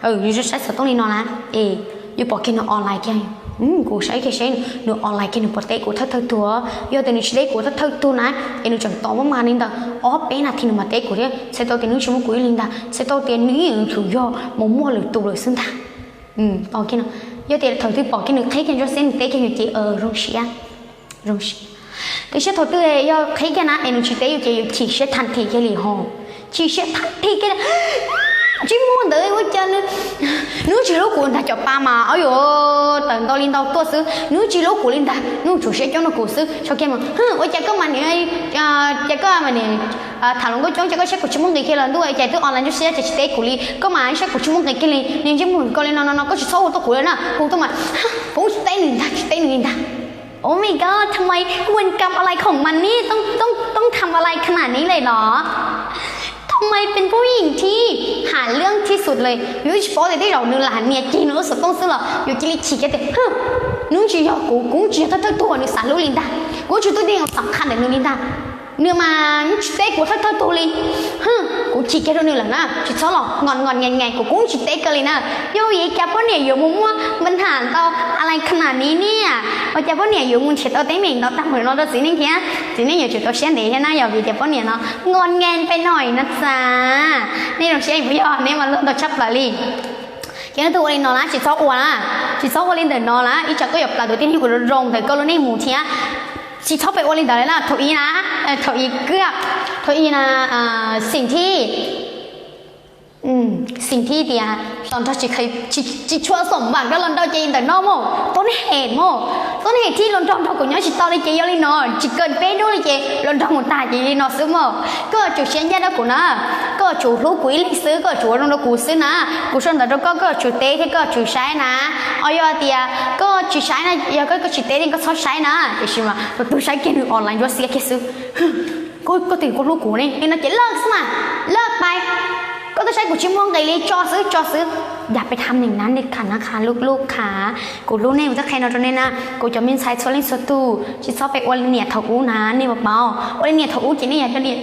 yus saib saib xov tooj li no na, es yus pom kiag nws online kiag, kuv saib kiag seb nws online kiag nws puas teb kuv thawj thawj tug. Yog tias nws tsis teb kuv thawj thawj tug na, es nws tseem tos muab mas li ntawm ob peb nas this nws mam teb kuv thiab, txhais tau tias nws tsis muaj kuv ib li ntag, txhais tau tias nws yeej yuav tsum yog mus muaj lwm tus lawm xwb ntag. Yog tias thaum twg pom kiag nws qhib kiag ntsuab xiab nws teb kiag yus ces zoo siab, zoo siab. Tiam sis thaum twg yog qhib kiag na es nws tsis teb yus ces yus chim siab thas this kiag li ho, chim siab thas this kiag li. Tsis muaj ntawd ua cas nws tsis hlub kuv ntag, cov pa mas o yuav tawm ntau li ntau tuaj xwb, nws tsis hlub kuv li ntag, nws tsuas siab coob rau kuv xwb. Txhob kiag mas, ua cas koj mas nim, cas koj mas nim tham hluas nkauj coob, cas koj saib kuv tsis muaj nqis kiag los ntuj, cas twb online ntsuab xiab ces tsis teb kuv li, koj mas saib kuv tsis muaj nqis kiag li, niag ntsej muag koj li no no no, koj tsis txhob ua tuaj kuv li na, kuv tuaj mas kuv tsis teb nws ntag, tsis teb nws li ntag. โอ้ my god, ทำไม เวรกรรมอะไรของมันนี่ ต้องต้องต้องทำอะไรขนาดนี้เลยเหรอ ทำไมเป็นผู้หญิงที่หาเรื่องที่สุดเลย yus tsis paub tias tej zaum nws lam nias ceg nws lub xov tooj xwb los yus cia li chim kiag tias, nws tsis yog kuv, kuv tsis yog thawj thawj tug uas nws xav hlub li ntag, kuv tsis yog tus neeg uas xam khaj ntawm nws li ntag. Nws mas nws tsis teb kuv thawj thawj tug li. Kuv chim kiag rau nws lawm na, tsis txhob los nqos nqos nyas nyas, kuv kuj tsis teb kawg li na. Yog vim cas poj niam yuav mus muaj npa nham ntau a lais khana ni niaj, ua cas poj niam yuav mus nrhiav tau teeb meem ntau tag npaum no rau txiv neej thiab? Txiv neej yuav tsum tau siab ntev thiab na, yog vim tias poj niam no nqos nyas peb no na txav. Nej zoo siab puas yog? Nej mas luag ntau tshaj plaws li. Ces nej tus ua li no na, tsis txhob ua na, tsis txhob ua li ntawm no na, ib tsam koj yuav plam tus tij neeg uas zoo zoo ntawm koj lub neej mus thiab. Tsis txhob pes ua li ntawd li na. Thaum ib na, thaum ib kwj, thaum ib na, xim thib, xim thib tias los nrog tsis tshua xoom npam rau los nrog ces ntawm no mus, tub neeg hem mus, tub neeg hem thiaj los nrog nrog kuv nyob tsis tau li ces yog li no, tsis kawm peb hnub li ces los nrog mus tag ces li no xwb mus. Koj tsum siab ncaj rau kuv na, koj tsum hlub kuv ib leeg xwb, koj tsum ua zoo rau kuv xwb na. Kuv sau ntawv rau koj, koj tsum teb thiab koj tsum saib na. O yog tias koj tsis saib na, yog koj tsis teb thiab koj txhob saib na, tiam sis mas tus twg saib kiag nws online ntsuab xiab kiag xwb. Koj twb koj hlub kuv ne, li no ces lawj xwb mas, lawj pais. Koj twb saib kuv tsis muaj nqis li, tso xwb, tso xwb. Yam peb tham neeg na, nej kha na kha lub lub kha. Kuv hlub nej, kuv twb qhia no rau nej na, kuv cov me ntxhais txhua leej txhua tus tsis txhob pes ua li niam thaum ub na, nej puas paub? Ua li niam thaum ub ces nej yog niam,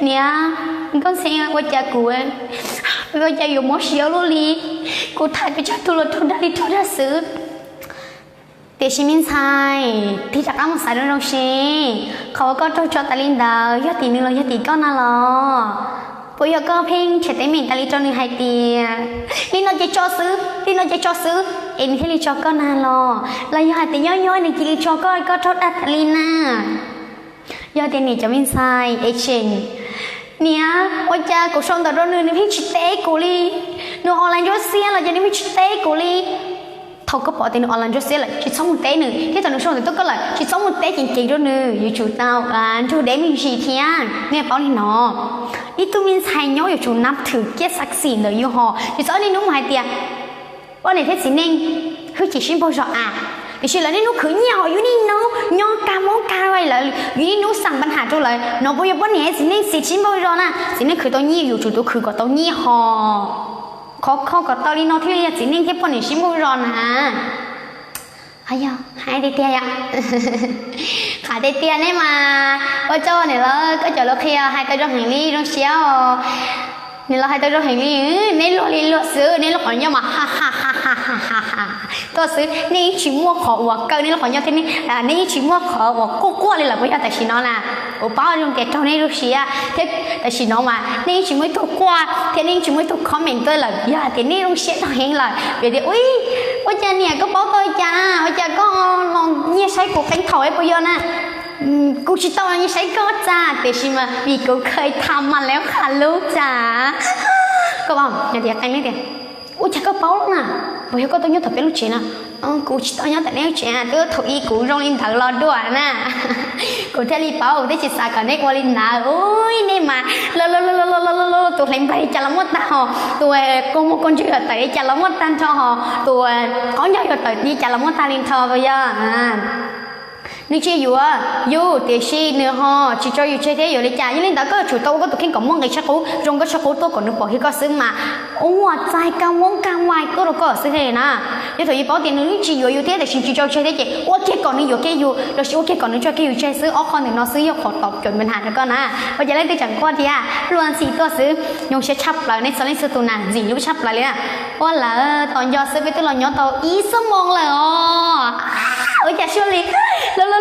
niam, koj ntxhee ua cas kuv, ua cas yuav mob siab ua luaj li, kuv tham pes tsawg tus los raug dag li raug dag xwb. Tiam sis me ntxhais, tig rov qab mus xav zoo zoo seb, qhov uas koj raug tso tas li ntawd yog tim nws los yog tim koj na los? Puas yog koj pheej nrhiav teeb meem tas li rau nws hais tias li no ces tso xwb, li no ces tso xwb, es nws thiaj li tso koj na los? Los yog hais tias nyob nyob nws cia li tso koj, koj raug dag tas li na? Yog tias niam cov me ntxhais es tseem, niam, ua cas kuv sau ntawv rau nws, nws pheej tsis teb kuv li, nws online ntsuab xiab los ces nws pheej tsis teb kuv li. Thaum koj pom tias nws online ntsuab xiab lawm tsis txhob mus teb nws, thiab thaum nws sau ntawv tuaj koj lawm tsis txhob mus teb ceev ceev rau nws, yuav tsum tau nrug dev me ntsis thiab. Nej paub li no, ib tug me ntxhais nyob yuav tsum nab thwm kiab xav xim ntawm yus hos, tsis txhob niaj hnub mus hais tias poj niam thiab txiv neej hwj chim sib npaug zog a. Tiam sis lawv niaj hnub khwv nyiaj hos yus niaj hnub nyob kag mob kag lawm, yus niaj hnub xam npa nham rau lawv no, puas yog poj niam thiab txiv neej sib npaug zog na? Txiv neej khwv tau nyiaj yuav tsum tuaj khwv kom tau nyiaj hos. Khov kho kom tau li no thiaj li yog txiv neej thiab poj niam sib npaug zog na. Yog hais tiag tiag yom, qhov tiag tiag ne mas ua tsaug niam lawv, koj cov lus qhia hais tau zoo heev li, zoo siab os. Nws los hais tau zoo heev li. Neb luag li luag xwb, neb lub qhov ncauj mas ha ha ha ha ha ha ha tuaj xwb, neb yeej tsis muaj qhov uas kaw neb lub qhov ncauj thiab, neb yeej tsis muaj qhov uas quaj quaj li lawm puas yog? Tam sim no na, kuv paub zoo tias raug neb lub siab thiab, tam sim no mas neb yeej tsis muaj ib tug quaj thiab neb yeej tsis muaj ib tug comment tuaj lawm, yog hais tias neb zoo siab dhau heev lawm vim tias ua, ua cas niam koj paub tau li cas na, ua cas koj los nyiag saib kuv qee thaum puas yog na? Kuv tsis tau los nyiag saib koj txaj, tiam sis mas vim kuv kha tham mas lawv qha lub txaj. Koj paub tias qee tias, ua cas koj paub na? Puas yog koj tuaj nyob tom peb lub tsev na? Kuv tsis tau nyob tom neb lub tsev, twb thaum ub kuv zoo li ntawd los dua na. Kuv thiaj li paub, kuv twb tsis xav kom neb ua li ntawd. Ua, nej mas lo lo lo lo lo lo lo, tus hlais nplaig li cas los muaj tag hos, tus kua muag kua ntswg yuav tawm li cas los muaj tag nrho hos, tus qhov ncauj yuav tawm li cas los muaj tag li nrho puas yog? Nws tsis yuav yus, tiam sis nws ho tsis tso yus tseg thiab yuav li cas? Yog li ntawd koj yuav tsum tau ua koj tus kheej kom muaj nqis tshaj qub, zoo nkauj tshaj qub tuaj kom nws pom kiag koj xwb mas ua txais kab mob kab vais tuaj rau koj xwb thiaj li na. Yog thaum yus paub tias nws yeej tsis yuav yus thiab tiam sis tsis tso tseg thiab ces ua kiag kom nws yuav kiag yus los sis ua kiag kom nws tso kiag yus tseg xwb, ob qho ntawm no xwb yog qhov tau cov me nas rau koj na. Ua cas leej twg tseem quaj thiab, luag ntxhi tuaj xwb. Nyoo siab tshaj plaws nej txhua leej txhua tus na, ntxim hlub tshaj plaws li na. Ua lawm tos nco xwb, peb twb los nyob tau ib xuab moos lawm os. Ua cas suab li, lub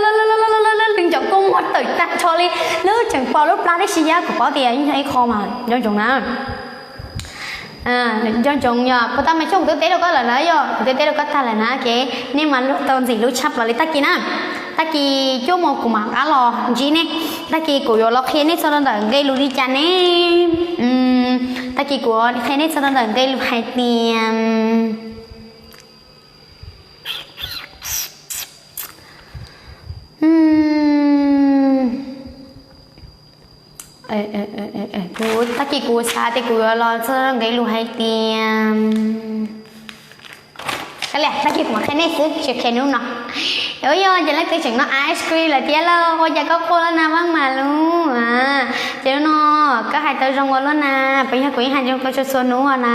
ncov kua muag tawm tag nrho li, lub tseem pom lub plab tib si, yog kuv paub tias ib qho mas nco ntsoov na. Nco ntsoov yog puas tau mas xyov kuv twb teb rau koj lawm na, yog kuv twb teb rau koj tag lawm na, ces nej mas luag tau ntxim hlub tshaj plaws li. Tag kis na, tag kis cuaj moos kuv mam rov qab los ntsib nej. Tag kis kuv yuav los qhia nej txog rau ntawm nqe lus li cas ne. Tag kis kuv qhia nej txog rau ntawm nqe lus hais tias Kuv tag kis kuv xav tias kuv yuav los txog nqe lus hais tias, tag kis kuv mam qhia nej xwb, tsis qhia hnub no. Ua yog ces leej twg tseem noj ice cream lawm thiab lauj, ua cas koj quaj loj na Vaj Mas Lub? Ces hnub no koj hais tau zoo ua luaj na, puas yog kuv yeej hais zoo tau txhua txhua hnub na.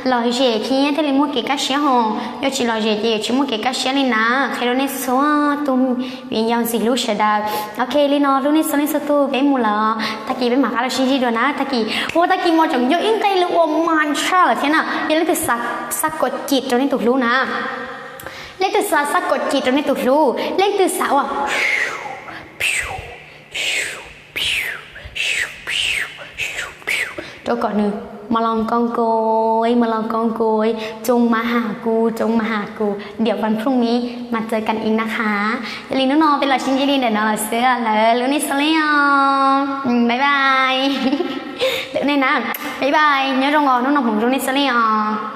Lom zem thiab thiaj li muaj kev kaj siab hos, yog tsis lom zem ces yuav tsis muaj kev kaj siab li na. Qhia rau nej txhua tus viv ncaus ntxim hlub sawv daws. Ok, li no hlub nej txhua leej txhua tus, peb mus lawm, tag kis peb mam rov qab los sib ntsib dua na. Tag kis, ua tag kis mas tseem nco ib nqe lus uas mas tshaj lawm thiab na, yog leej twg xav kom cim rau nej tus hlub na, leej twg xav xav kom cim rau nej tus hlub, leej twg xav ua rau kom nws mas los koom kuv, mas los koom kuv, tsoom mas has kuv, tsoom mas has kuv, điểm vào phrung ni mas txawv kam ib na ha. Yog li hnub no peb los sib ntsib li ntawm no lawm xwb, lawv hlub nej txhua leej os. Bye bye. Hlub nej na. Bye bye, nyob zoo os, hnub no hmoov zoo nej txhua leej os.